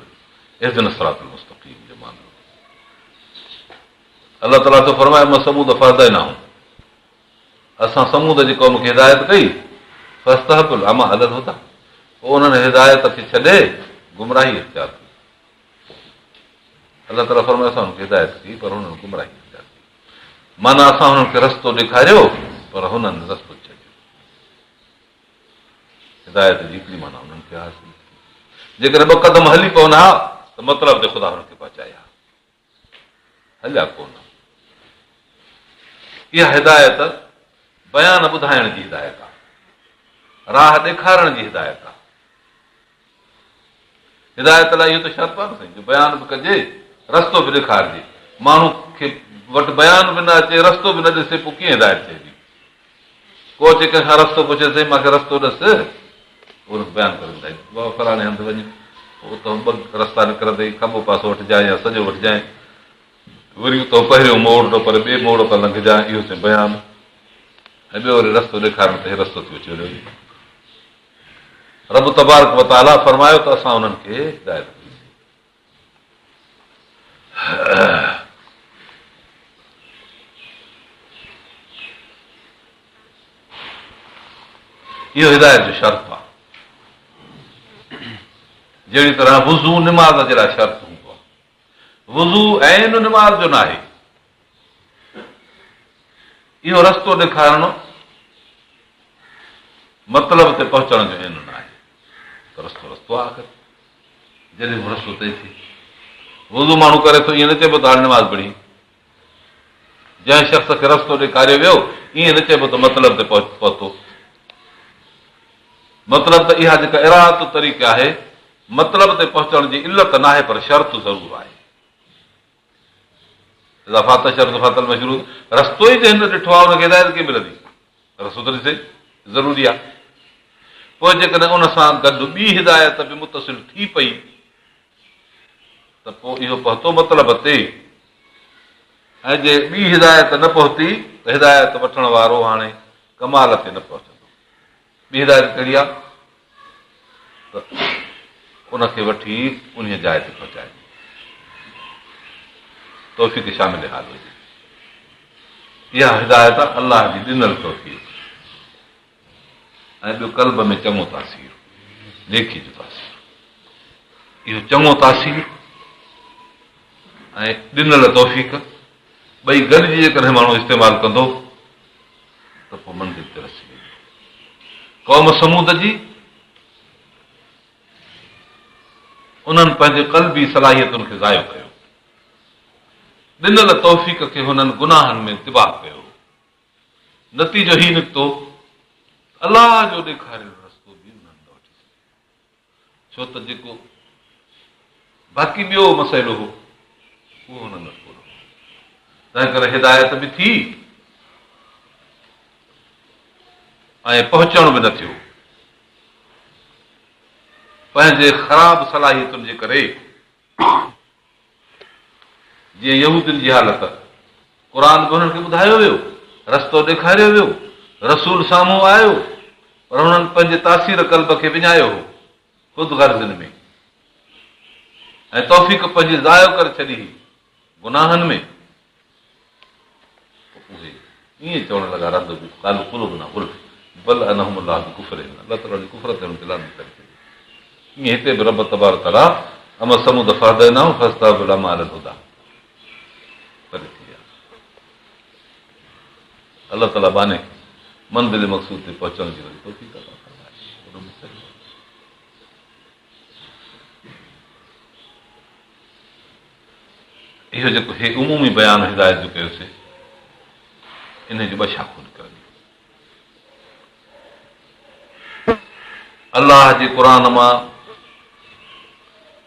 اهدنا الصراط المستقيم جو معاملو. الله تعاليٰ ٿو فرمائي اما ثمود فهديناهم اسان ثمود جي قوم کي هدايت ڪئي، فاستحبوا العميٰ علي الهديٰ پوء انهن هدايت کي ڇڏي گمراهي اختيار ڪئي. الله تعاليٰ فرمايو اسان انهن کي هدايت ڪئي پر هنن گمراهي اختيار ڪئي. معنيٰ اسان هنن کي رستو ڏيکاريو پر هنن رستو ڇڏيو. هدايت جي هڪڙي معنيٰ انهن کي حاصل ٿي. جيڪڏهن ٻه قدم هلي پون ها ته مطلب تي خدا هنن کي پهچائي ها. هليا ڪونه. اها هدايت بيان ٻڌائڻ جي هدايت آهي، راهه ڏيکارڻ جي هدايت آهي. هدايت لاء اهو ته شرط آهي نه سائين جو بيان به ڪجي رستو به ڏيکارجي. ماڻهو کي وٽ بيان به نه اچي، رستو به نه ڏسي، پوء ڪيئن هدايت چئبي؟ ڪو اچي ڪنهن کان رستو پڇي، سائين مان کي رستو ڏس، پوء ان کي بيان ڪري ٻڌائيندو، بابا فلاڻي هنڌ وڃ، پوء اتان ٻه رستا نڪرندئي، کٻو پاسو وٺجانء يا سڄو وٺجانء، وري اتان پهريون موڙ نه پر ٻئي موڙ تان لنگهجانء، اهو سائين بيان ۽ ٻيو وري رستو ڏيکارڻ ته هي رستو ٿي اچي وڃي. رب تبارڪ وتعاليٰ فرمايو ته اسان انهن کي هدايت ڪئي سين. اهو هدايت جو شرط آهي. جهڙي طرح وضو نماز جي لاء شرط هوندو آهي. وضو عين نماز جو ناهي. اهو رستو ڏيکارڻ مطلب تي پهچڻ جو عين ناهي. رستو رستو آهي آخر. جڏهن به رستو طئي ٿئي. وضو ماڻهو ڪري ٿو ائين نه چئبو ته هاڻي نماز پڙهي. جنهن شخص کي رستو ڏيکاريو ويو ائين نه چئبو ته مطلب تي پهتو. مطلب ته اها جيڪا اراءة الطريق آهي مطلب تي پهچڻ جي علت ناهي پر شرط ضرور آهي. اذا فات الشرط فات المشروط رستو ئي جنهن نه ڏٺو آهي ان کي هدايت ڪيئن ملندي؟ رستو ته ڏسي ضروري آهي. پوء جيڪڏهن ان سان گڏ ٻي هدايت به متصل ٿي پئي ته پوء اهو پهتو مطلب تي ۽ جي ٻي هدايت نه پهتي ته هدايت وٺڻ وارو هاڻي ڪمال تي نه پهچندو. ٻي هدايت ڪهڙي آهي ته ان کي وٺي انهيء جاء تي پهچائجي. توفيق شامل حال هجي. اها هدايت الله جي ڏنل توفيق ۽ ٻيو قلب ۾ چڱو تاثير، نيڪي جو تاثير. اهو چڱو تاثير ۽ ڏنل توفيق ٻئي گڏجي جيڪڏهن ماڻهو استعمال ڪندو ته پوء منزل تي رسي ويندو. قوم ثمود جي انهن پنهنجي قلبي صلاحيتن کي ضايع ڪيو. ڏنل توفيق کي هنن گناهن ۾ تباهه ڪيو. نتيجو هي نڪتو ته الله جو ڏيکاريل رستو به انهن نه وٺي سگهيا. ڇو ته جيڪو باقي ٻيو مسئلو هو اهو هنن وٽ ڪونه هو. تنهن ڪري هدايت به ٿي ۽ پهچڻ به نه ٿيو. پنهنجي خراب صلاحيتن جي ڪري جيئن يهودين جي حالت، قرآن به هنن کي ٻڌايو ويو، رستو ڏيکاريو ويو، رسول سامهون آيو، پر هنن پنهنجي تاثير قلب کي وڃايو هو خود غرضين ۾ ۽ توفيق پنهنجي ضايع ڪري ڇڏي هئي گناهن ۾. پوء اهي ائين چوڻ لڳا رد به قالوا قلوبنا غلف بل لعنهم الله بڪفرهم الله تعاليٰ جي ڪفر تي هنن تي لعنت ڪري ڇڏي. ائين هتي به رب تبارڪ وتعاليٰ اما ثمود فهديناهم فاستحبوا العميٰ علي الهديٰ پري ٿي ويا. الله تعاليٰ ٻانهي کي منزل مقصود تي پهچڻ جي وري توفيق عطا فرمائي. وڏو مسئلو آهي. اهو جيڪو هي عمومي بيان هدايت جو ڪيوسين، انهيء جون ٻه شاخون نڪرنديون. الله جي قرآن مان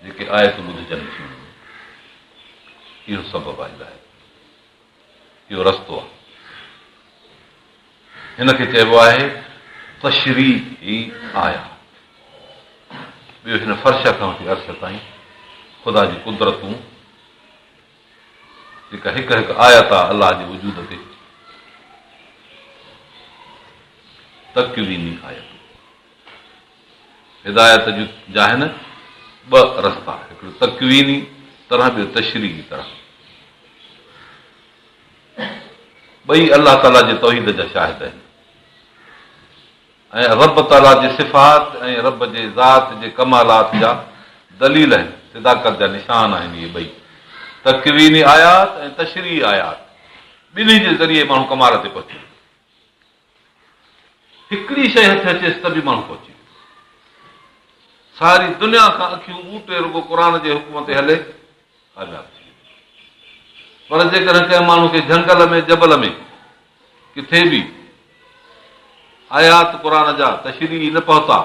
جيڪي آيتون ٻڌجن ٿيون، اهو سبب آهي هدايت جو، اهو رستو آهي. هن کي چئبو آهي تشريعي آيات. ٻيو هن فرش کان وٺي عرش تائين خدا جون قدرتون جيڪا هڪ هڪ آيت آهي الله جي وجود تي تڪويني آيتون هدايت جا آهن ٻه رستا هڪڙو تڪويني طرح ٻيو تشريعي طرح ٻئي الله تعاليٰ جي توحيد جا شاهد آهن ۽ رب تعاليٰ جي صفات ۽ رب جي ذات جي ڪمالات جا دليل آهن، صداقت جا نشان آهن اهي ٻئي تڪويني آيات ۽ تشريعي آيات ٻنهي جي ذريعي ماڻهو ڪمال تي پهچي ويندو. هڪڙي شيء هٿ اچيس ته به ماڻهو پهچي ويندو. ساري دنيا کان اکيون ٻوٽي رڳو قرآن جي حڪم تي هلي ڪامياب ٿي ويندو. پر جيڪڏهن ڪنهن ماڻهو کي جهنگل ۾ جبل ۾ ڪٿي به آيات قرآن جا تشريعي نه پهتا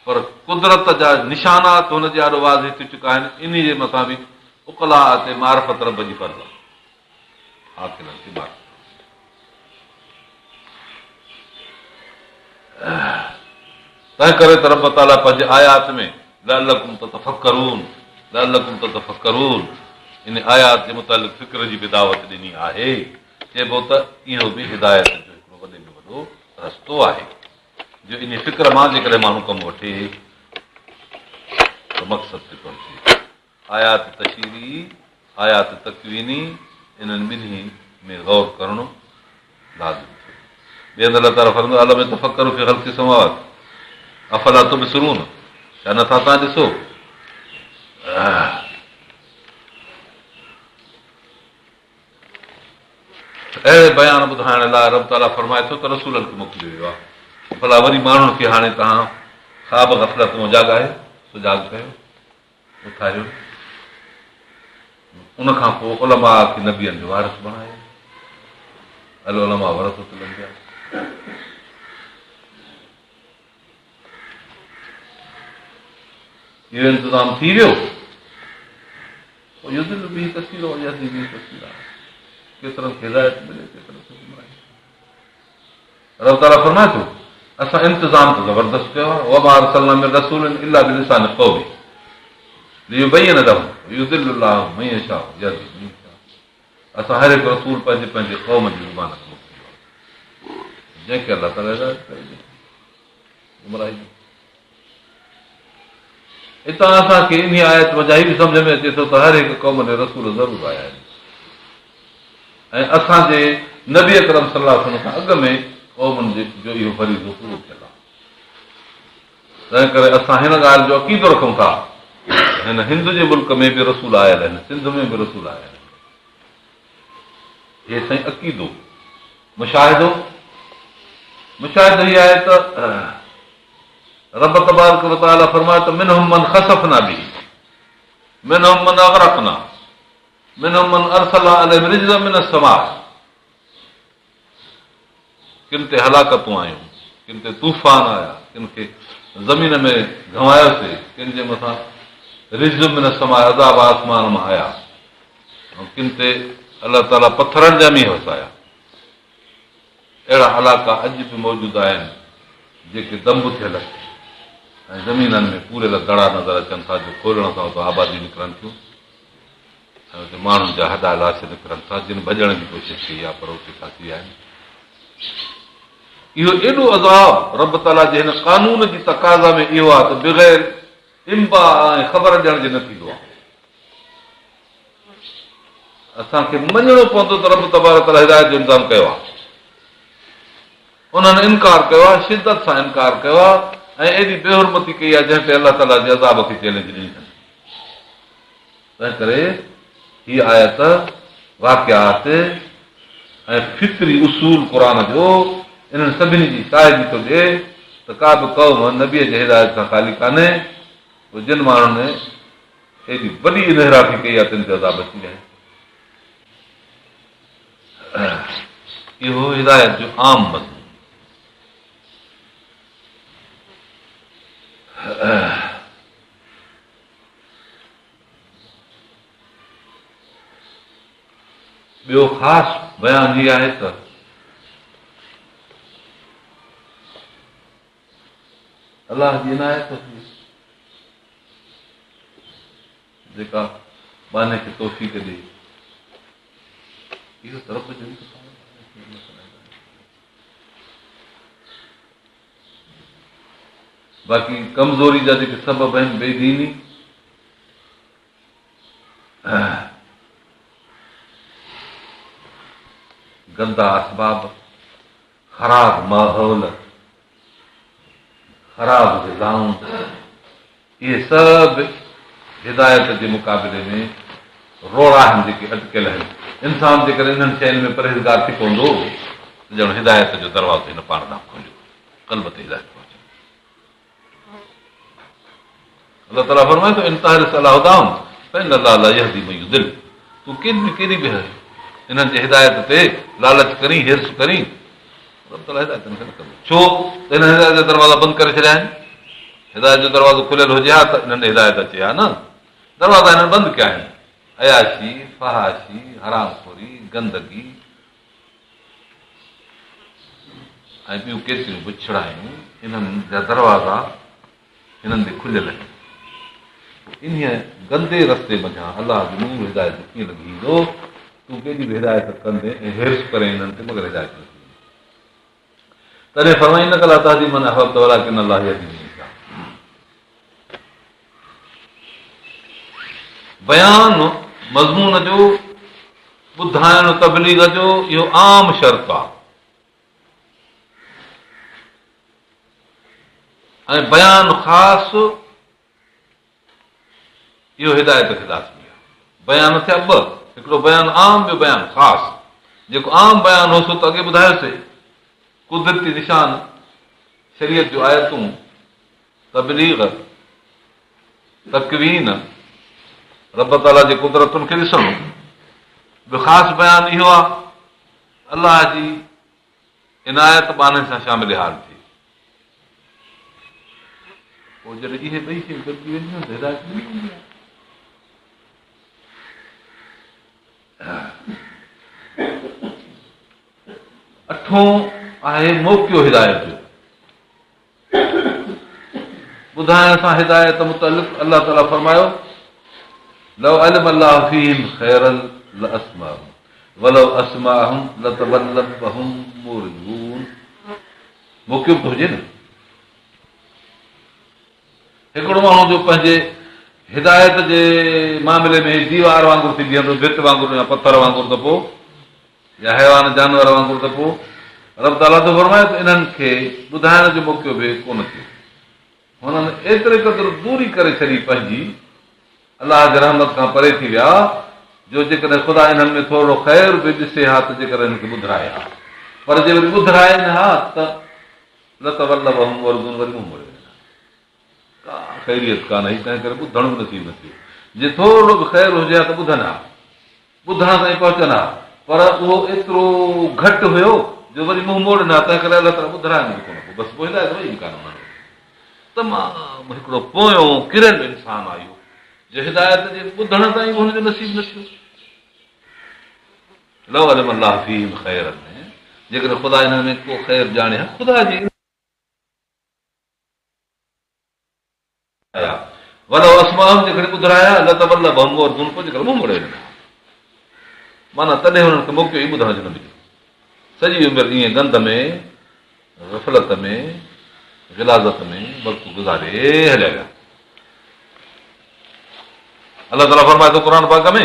پر قدرت جا نشانات هن جي آڏو واضح ٿي چڪا آهن انهي جي مٿان به عقلاء تي معرفت رب جي فرض آهي. عاقلن تي معرفت تنهن ڪري ته رب تعاليٰ پنهنجي آيات ۾ لعلڪم تتفڪرون لعلڪم تتفڪرون ان آيات جي متعلق فڪر جي به دعوت ڏني آهي. چئبو ته اهو به هدايت جو هڪڙو وڏي ۾ وڏو رستو آهي جو انهي فڪر مان جيڪڏهن ماڻهو ڪم وٺي ته مقصد تي پهچي. آيات تشريعي، آيات تڪويني انهن ٻنهي ۾ غور ڪرڻ لازم ٿيو. ٻئي هنڌ الله تعاليٰ فرمايو اولم يتفڪروا في خلق السماوات افلا تبصرون ڇا نٿا توهان ڏسو؟ اهڙي بيان ٻڌائڻ لاء رب تعاليٰ فرمائي ٿو ته رسولن کي موڪليو ويو آهي ڀلا وري ماڻهن کي هاڻي توهان خواب غفلت مان جاڳايو سجاڳ ڪيو اٿاريو ان کان پوء علماء کي نبين جو وارث بڻايو العلماء ورثة الانبياء اهو انتظام ٿي ويو پوء يضل به ڪثيرا ويهدي به ڪثيرا ڪيترن کي هدايت ملي ڪيترن کي گمراهي. رب تعاليٰ فرمائي ٿو اسان انتظام ته زبردست ڪيو آهي وما ارسلنا من رسول الا بلسان قومه ليبين لهم يضل الله من يشاء ويهدي من يشاء. اسان هر هڪ رسول پنهنجي پنهنجي قوم جي زبان ۾ موڪليو آهي جنهن کي الله تعاليٰ هدايت ڪري گمراهي اتان اسان کي انهي آيت منجهان هي به سمجه ۾ اچي ٿو ته هر هڪ قوم ڏي رسول ضرور آيا آهن ۽ اسان جي نبي اڪرم صلي الله عليه وسلم کان اڳ ۾ قومن جو اهو فريضو پورو ٿيل آهي. تنهن ڪري اسان هن ڳالهه جو عقيدو رکون ٿا ته هن هند جي ملڪ ۾ به رسول آيل آهن، سنڌ ۾ به رسول آيل آهن. هي سائين عقيدو، مشاهدو، مشاهدو هي آهي ته رب تبارڪ وتعاليٰ فرمايو ته منهم من خسفنا به منهم من اغرقنا منهم من ارسلنا عليهم رجزا من السماء ڪن تي هلاڪتون آيون، ڪن تي طوفان آيا، ڪن کي زمين ۾ گهنوايوسي، ڪن جي مٿان رجز من السماء عذاب آسمان مان آيا ۽ ڪن تي الله تعاليٰ پٿرن جا مينهن وسايا. اهڙا علائقا اڄ به موجود آهن جيڪي دنب ٿيل ۽ زمينن ۾ پوريل دڙا نظر اچن ٿا جو کولڻ سان اتان آباديون نڪرن ٿيون. ۽ اتي ماڻهن جا هڏا لاش نڪرن ٿا، جن ڀڄڻ جي ڪوشش ڪئي آهي پر اتي ڦاسي ويا آهن. اهو ايڏو عذاب رب تعاليٰ جي هن قانون جي تقاضا ۾ اهو آهي ته بغير انباء ۽ خبر ڏيڻ جي نه ٿيندو آهي. اسان کي مڃڻو پوندو ته رب تبارڪ تعاليٰ هدايت جو انتظام ڪيو آهي. انهن انڪار ڪيو آهي، شدت سان انڪار ڪيو آهي ۽ ايڏي بي حرمتي ڪئي آهي جنهن تي الله تعاليٰ جي عذاب کي چئلينج ڏني اٿن. تنهنڪري هيء آيت واقعات ۽ فطري اصول قرآن جو انهن سڀني جي شاهدي ٿو ڏئي ته ڪا به قوم نبيء جي هدايت کان خالي ڪانهي، پوء جن ماڻهن ايڏي وڏي انحرافي ڪئي آهي تن تي عذاب اچي ويا آهن. اهو هدايت جو عام مضمون. ٻيو خاص بيان هي آهي ته الله جي عنايت هئي جيڪا ٻانهي کي توفيق ڏئي اهو ته رب جو انتظام باقي ڪمزوري جا جيڪي سبب آهن بي ديني گندا اسباب خراب ماحول خراب غذائون اهي سڀ هدايت جي مقابلي ۾ روڙا آهن جيڪي اٽڪيل آهن. انسان جيڪڏهن انهن شين ۾ پرهيزگار ٿي پوندو ته ڄڻ هدايت جو دروازو هن پاڻ ڏانهن کوليو، قلب تي هدايت پهچندي. الله تعاليٰ فرمائي ٿو ان تحرص علي هداهم فان الله لا يهدي من يضل تون ڪيڏي به ڪيڏي به انهن جي هدايت تي لالچ ڪرين حرص ڪرين رب تعاليٰ هدايت نه ڪندو ڇو ته هنن هدايت جا دروازا بند ڪري ڇڏيا آهن هدايت جو دروازو کليل هجي ها ته انهن هدايت اچي ها نه دروازا هنن بند ڪيا آهن. عياشي، فحاشي، حرام خوري، گندگي ۽ ٻيون ڪيتريون بڇڙايون، انهن جا دروازا هنن تي کليل آهن. پوء انهيء گندي رستي منجهان الله جو نور هدايت جو ڪيئن لنگهي ايندو؟ تون ڪيڏي به هدايت ڪندين ۽ حرص ڪرين انهن تي مگر هدايت نه ٿيندي. تڏهن فرمائي انڪ لا تهدي من احببت ولڪن الله يهدي من يشاء. بيان مضمون جو ٻڌائڻ تبليغ جو اهو عام شرط آهي ۽ بيان خاص اهو هدايت کي لازمي آهي. بيان ٿيا ٻه، هڪڙو بيان عام ٻيو بيان خاص. جيڪو عام بيان هو سو ته اڳي ٻڌايوسي. قدرتي نشان، شريعت جون آيتون، تبليغ، تڪوين، رب تعاليٰ جي قدرتن کي ڏسڻو. ٻيو خاص بيان اهو آهي الله جي عنايت ٻانهي سان شامل حال ٿئي. پوء جڏهن اهي ٻئي شيون گڏجي وينديون ته هدايت ملي ويندي آهي. اٺون آهي موقعو هدايت جو. ٻڌائڻ سان هدايت متعلق الله تعاليٰ فرمايو لو علم الله فيهم خيرا لاسمعهم ولو اسمعهم لتولوا وهم معرضون موقعو به ته هجي نه هڪڙو ماڻهو جو پنهنجي هدايت جي معاملي ۾ ديوار وانگر ٿي بيهندو ڀت وانگر يا پٿر وانگر ته پوء يا حيوان جانور وانگر ته پوء رب تعاليٰ ٿو فرمائي ته انهن کي ٻڌائڻ جو موقعو به ڪونه ٿيو. هنن ايتري قدر دوري ڪري ڇڏي پنهنجي الله جي رحمت کان پري ٿي ويا جو جيڪڏهن خدا انهن ۾ ٿورڙو خير به ڏسي ها ته جيڪر انهن کي ٻڌرائي ها پر جي وري ٻڌرائين ها ته لتولوا وهم معرضون وري منهن موڙي وڃن ها. ڪا خيريت ڪانه هئي تنهن ڪري ٻڌڻ به نصيب نه ٿيو. جي ٿورڙو به خير هجي ها ته ٻڌن ها. ٻڌڻ تائين پهچن ها، پر اهو ايترو گهٽ هيو جو وري منهن موڙين ها، تنهن ڪري الله تعاليٰ ٻڌرائين به ڪونه پوء بس پوء هدايت وئي به ڪانه انهن وٽ. تمام هڪڙو پويون ڪريل انسان آهي اهو، جو هدايت جي ٻڌڻ تائين به هن جو نصيب نه ٿيو. لو علم الله فيهم خيرا جيڪڏهن خدا انهن ۾ ڪو خير ڄاڻي ها، خدا جي. آيا ولو اسمعهم جيڪڏهن ٻڌرائي ها لتولوا وهم معرضون پوء جيڪر منهن موڙي وڃن ها معنيٰ تڏهن هنن کي موقعو ئي ٻڌڻ جو نه مليو سڄي عمر ائين گند ۾ غفلت ۾ غلاظت ۾ وقت گذاري هليا ويا الله تعاليٰ فرمائي ٿو قرآن پاڪ ۾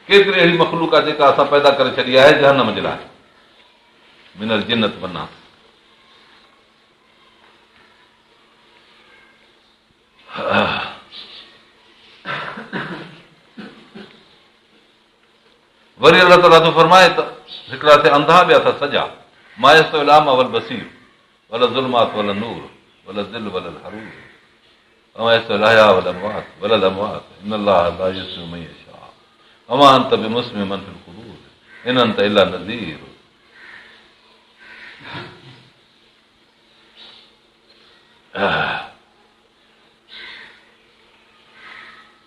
ڪيتري اهڙي مخلوق آهي جيڪا اسان پيدا ڪري ڇڏي آهي جهنم جي لاء من الجنة والناس وري الله تعاليٰ ٿو فرمائي ته هڪڙا ٿيا انڌا ٻيا ٿيا سڄا ما يستوي الاعميٰ والبصير ولا الظلمات ولا النور ولا الظل ولا الحرور وما يستوي الاحياء والاموات ولا الاموات ان الله لا يسمع من يشاء وما انت بمسمع من في القبور ان انت الا نذير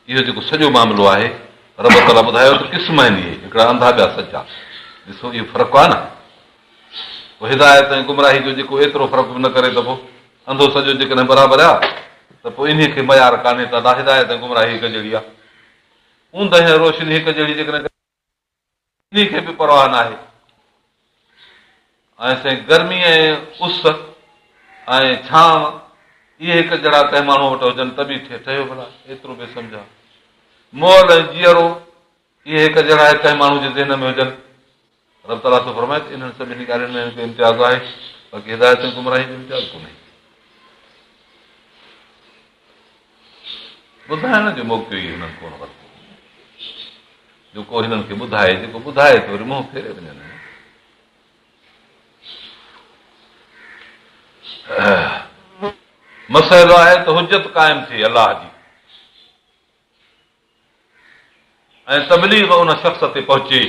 اهو جيڪو سڄو معاملو آهي رب تعاليٰ ٻڌايو ته قسم آهن اهي هڪڙا انڌا ٻيا سچا ڏسو اهو فرق آهي نه پوء هدايت ۽ گمراهي جو جيڪو ايترو فرق به نه ڪري ته پوء انڌو سڄو جيڪڏهن برابر آهي ته پوء انهي کي معيار ڪانهي ته ادا هدايت ۽ گمراهي هڪ جهڙي آهي اوندهه ۽ روشني هڪ جهڙي جيڪڏهن انهي کي به پرواهه ناهي ۽ سائين گرمي ۽ اس ۽ ڇانو اهي هڪ جهڙا ڪنهن ماڻهوء وٽ هجن ته به ٺهيو ڀلا ايترو بي سمجهه آ مئل ۽ جيئرو اهي هڪ جهڙا ڪنهن ماڻهو جي ذهن ۾ هجن رب تعاليٰ ٿو فرمائي ته انهن سڀني ڳالهين ۾ هن کي امتياز آهي باقي هدايت ۽ گمراهي جو امتياز ڪونهي ٻڌائڻ جو موقعو ئي هنن ڪونه ورتو جو ڪو هنن کي ٻڌائي، جيڪو ٻڌائي ته وري منهن ڦيري وڃن. مسئلو آهي ته حجت قائم ٿئي الله جي ۽ تبليغ ان شخص تي پهچي.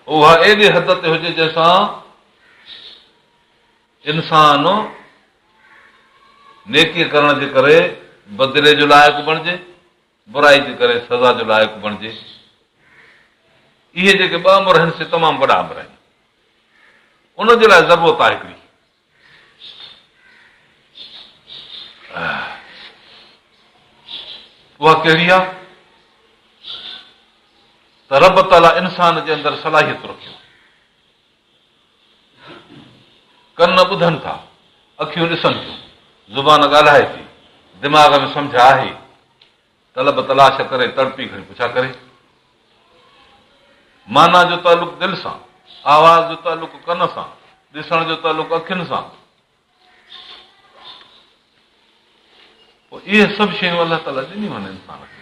اها ايڏي حد تي هجي جنهن سان انسان نيڪيء ڪرڻ جي ڪري بدلي جو لائق بڻجي، برائي جي ڪري سزا جو لائق بڻجي. اهي جيڪي ٻه امر آهن سي تمام وڏا امر آهن. ان جي لاء ضرورت آهي هڪڙي. اها ڪهڙي آهي؟ ته رب تعاليٰ انسان جي اندر صلاحيت رکيو. ڪن ٻڌن ٿا، اکيون ڏسن ٿيون، زبان ڳالهائي ٿي، دماغ ۾ سمجهه آهي، طلب تلاش ڪري تڙپي کڻي پڇا ڪري. معنيٰ جو تعلق دل سان، آواز جو تعلق ڪن سان، ڏسڻ جو تعلق اکين سان. پوء اهي سڀ شيون الله تعاليٰ ڏنيون آهن انسان کي.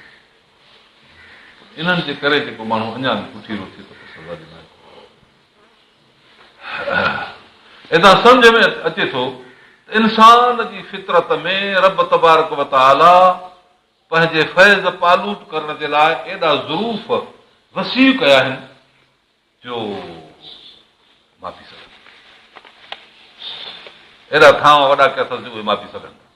انهن جي ڪري جيڪو ماڻهو اڃا به پٺيرو ٿئي ته پوء سزا جي لائق. هتان سمجهه ۾ اچي ٿو ته انسان جي فطرت ۾ رب تبارڪ و تعاليٰ پنهنجي فيض پالوٽ ڪرڻ جي لاء ايڏا ظروف وسيع ڪيا آهن جو ماپي سگهن ايڏا ٿانو وڏا ڪيا اٿس جو اهي ماپي سگهن ٿا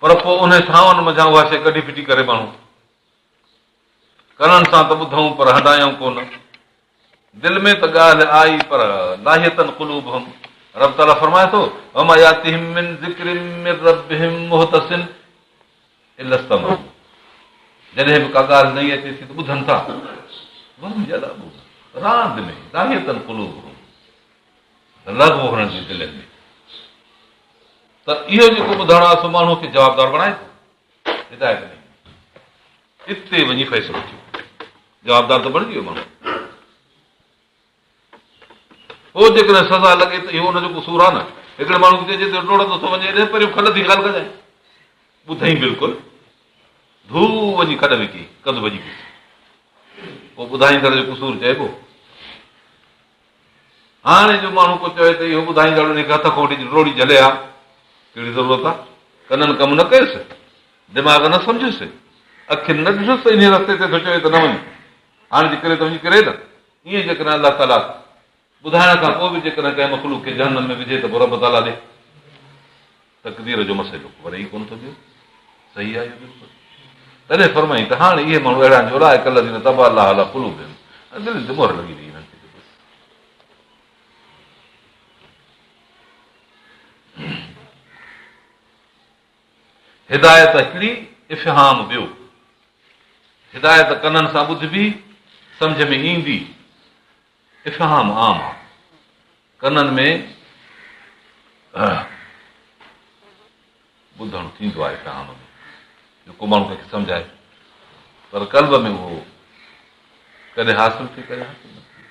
پر پوء انهي ٿانون منجهان اها شيء ڪڍي ڦٽي ڪري ماڻهو ڪنن سان ته ٻڌئون پر هنڊايائون ڪونه. دل ۾ ته ڳالهه آئي پر لاهية قلوبهم رب تعاليٰ فرمائي ٿو وما ياتهم من ذڪر من ربهم محدث الا استمعوه جڏهن به ڪا ڳالهه نئين اچي ٿي ته ٻڌن ٿا وهم يلعبون راند ۾ لاهية قلوبهم لغو هنن جي دلين ۾ ته اهو جيڪو ٻڌڻ آهي سو ماڻهو کي جوابدار بڻائي ٿو هدايت ۾ اتي وڃي فيصلو ٿيو. جوابدار ته بڻجي ويو ماڻهو. پوء جيڪڏهن سزا لڳي ته اهو ان جو قصور آهي نه. هڪڙي ماڻهو کي چئجي ته ڊوڙندو ٿو وڃي ايڏي پريون کل ٿي ڳالهه ڪجانء. ٻڌئين بلڪل ڌو وڃي کڏ ۾ ڪئي ڪنڌ ڀڄي پيس. پوء ٻڌائيندڙ جو قصور چئبو. هاڻي جو ماڻهو ڪو چوي ته اهو ٻڌائيندڙ ان کي هٿ کان وٺي ڊوڙي جهلي ها، ڪهڙي ضرورت آ؟ ڪنن ڪم نه ڪيس، دماغ نه سمجهيس، اکين نه ڏٺس ته انهيء رستي تي ٿو چوي ته نه وڃ. هاڻي جي ڪري ته وڃي ڪري نه. ائين جيڪڏهن الله تعاليٰ ٻڌائڻ کان پوء به جيڪڏهن ڪنهن مخلوق کي جهنم ۾ وجهي ته پوء رب تعاليٰ ڏي تقدير جو مسئلو وري ئي ڪونه ٿو ٻيو صحيح آهي اهو بلڪل. تڏهن فرمائين ته هاڻي اهي ماڻهو اهڙا آهن جو اولئڪ الذين طبع الله علي قلوبهم دلين تي مهر لڳي وئي انهن کي بس. هدايت هڪڙي افهام ٻيو. هدايت ڪنن سان ٻڌبي سمجه ۾ ايندي افهام عام آ. ڪنن ۾ ٻڌڻ ٿيندو آهي افهام ۾ جو ڪو ماڻهو ڪنهن کي سمجهائي پر قلب ۾ اهو ڪڏهن حاصل ٿئي ڪڏهن حاصل نه ٿئي.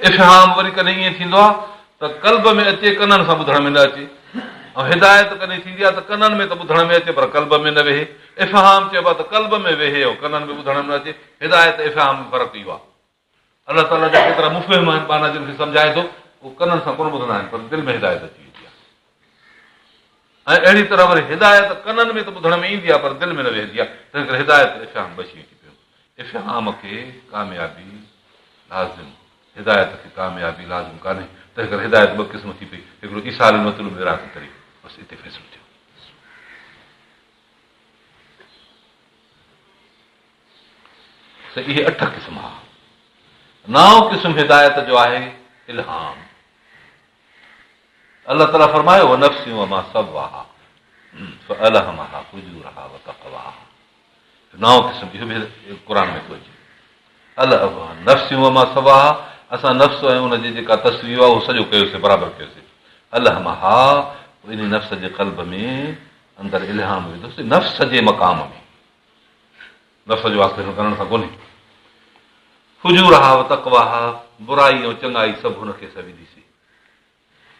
افهام وري ڪڏهن ائين ٿيندو آهي ته قلب ۾ اچي ڪنن سان ٻڌڻ ۾ نه اچي ۽ هدايت ڪڏهن ٿيندي آهي ته ڪنن ۾ ته ٻڌڻ ۾ اچي پر قلب ۾ نه ويهي. افهام چئبو آهي ته قلب ۾ ويهي ۽ ڪنن ۾ ٻڌڻ ۾ نه اچي. هدايت افهام ۾ فرق اهو آهي. الله تعاليٰ جا ڪيترا مفهم آهن ٻانها جن کي سمجهائي ٿو اهي ڪنن سان ڪونه ٻڌندا آهن پر دل ۾ هدايت اچي ويندي آهي ۽ اهڙي طرح وري هدايت ڪنن ۾ ته ٻڌڻ ۾ ايندي آهي پر دل ۾ نه ويهندي آهي تنهن ڪري هدايت افهام ٻه شيون ٿي پيون افهام کي ڪاميابي لازم هدايت کي ڪاميابي لازم ڪانهي تنهن ڪري هدايت ٻه قسم ٿي پئي هڪڙو ايصال المطلوب ادراڪ الطريق بس اتي فيصلو ٿيو. ته اهي اٺ قسم ها. نائون قسم هدايت جو آهي الهام. الله تعاليٰ فرمايو ونفس وما سواها فالهمها فجورها وتقواها نائون قسم اهو به قرآن ۾ ٿو اچي ونفس وما سواها اسان نفس ۽ ان جي جيڪا تسويه آهي اهو سڄو ڪيوسي برابر ڪيوسي الهمها ان نفس جي قلب ۾ اندر الهام وڌوسي نفس جي مقام ۾ نفس جو واسطو هن ڪرڻ سان ڪونهي. فجورها و تقواها، برائي ۽ چڱائي سڀ هن کي اسان وڌيسين.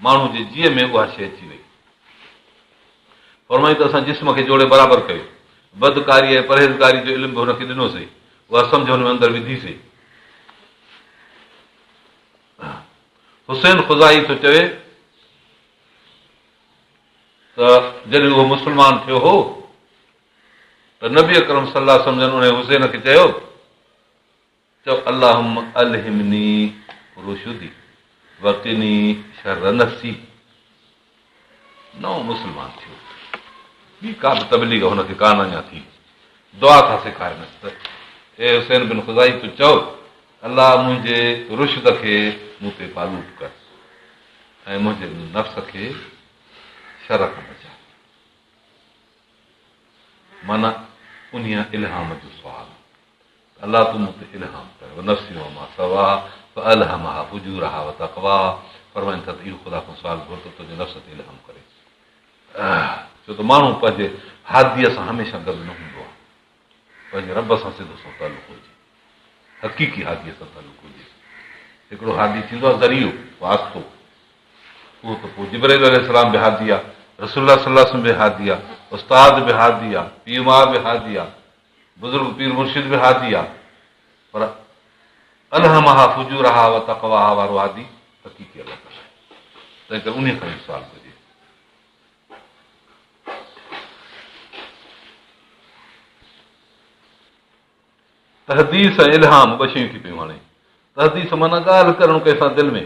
ماڻهو جي جيء ۾ اها شيء اچي وئي. فرمائين ته اسان جسم کي جوڙي برابر ڪيو. بدڪاري ۽ پرهيزگاري جو علم به هن کي ڏنوسين. اها سمجهه هن ۾ اندر وڌيسين. حسين خزاعي ٿو چوي ته جڏهن اهو مسلمان ٿيو هو ته نبي اڪرم صلي الله عليه وسلم جن انهي حسين کي چيو، چؤ اللهم الهمني رشدي وقني شر نفسي. نئون مسلمان ٿيو، ٻي ڪا به تبليغ هن کي ڪانه اڃا ٿي. دعا ٿا سيکارينس ته اي حسين بن خزاعي تون چئو، الله منهنجي رشد کي مون تي مغلوب ڪر ۽ منهنجي نفس کي شر کان بچاء. معنيٰ انهيء الهام جو سوال. ته الله تون مون تي الهام ڪر، ونفس وما سواها فالهمها فجورها وتقواها فرمائن ٿا ته اهو خدا کان سوال گهر ته تنهنجي نفس تي الهام ڪري ڇو ته ماڻهو پنهنجي هاديء سان هميشه گڏ نه هوندو آهي پنهنجي رب سان سڌو سنئون تعلق هجي حقيقي هاديء سان تعلق هجي هڪڙو هادي ٿيندو آهي ذريعو واسطو اهو ته پوء جبرائيل عليه السلام به هادي آهي رسول الله صلي الله عليه وسلم به هادي آهي استاد به هادي آهي پيء ماء به هادي آهي بزرگ پير مرشد به هادي آ پر الهمها فجورها وتقواها وارو هادي حقيقي الله تعالي آهي تنهن ڪري انهي کان ئي سوال ڪجي. تحديث ۽ الهام ٻه شيون ٿي پيون هاڻي تحديث معنيٰ ڳالهه ڪرڻ ڪنهن سان دل ۾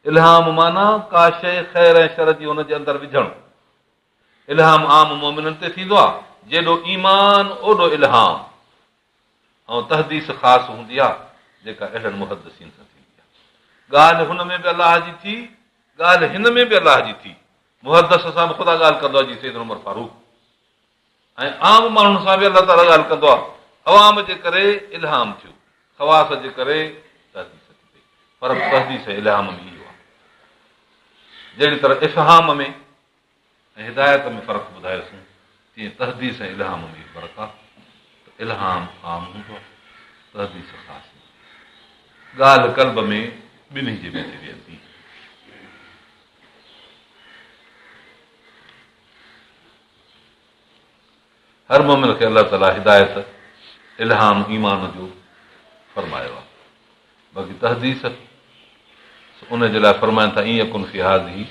الهام معنيٰ ڪا شيء خير ۽ شر جي هن جي اندر وجهڻ الهام عام مؤمنن تي ٿيندو آهي، جيڏو ايمان اوڏو الهام ۽ تحديث خاص هوندي آهي جيڪا اهڙن محدثين سان ٿيندي آهي. ڳالهه هن ۾ به الله جي ٿي، ڳالهه هن ۾ به الله جي ٿي. محدث سان به خدا ڳالهه ڪندو آهي جيئن سيدنا عمر فاروق ۽ عام ماڻهن سان به الله تعاليٰ ڳالهه ڪندو آهي. عوام جي ڪري الهام ٿيو، خواص جي ڪري تحديث ٿي پئي. فرق تحديث ۽ الهام ۾ اهو آهي. جهڙي طرح افهام ۾ ۽ هدايت ۾ فرق ٻڌايوسون، تيئن تحديث ۽ الهام ۾ اهو فرق آهي ته الهام عام هوندو آهي، تحديث خاص هوندي آهي. ڳالهه قلب ۾ ٻنهي جي ۾ اچي ويهندي. هر مؤمن کي الله تعاليٰ هدايت، الهام ايمان جو فرمايو آهي. باقي تحديث ان جي لاء فرمائن ٿا ان يڪن في هذه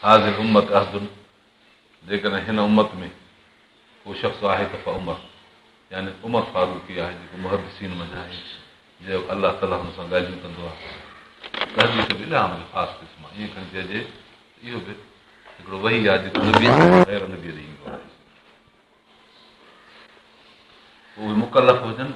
هذه الامة احد جيڪڏهن هن امت ۾ ڪو شخص آهي ته فعمر يعني عمر فاروق ئي آهي جيڪو محدثين منجهه آهي جو الله تعاليٰ هن سان ڳالهيون ڪندو آهي تحديث به الهام جو خاص قسم آهي ائين کڻي چئجي ته اهو به هڪڙو وحي آهي جيڪو نبي غير نبي ڏي ايندو آهي اهي مڪلف هجن.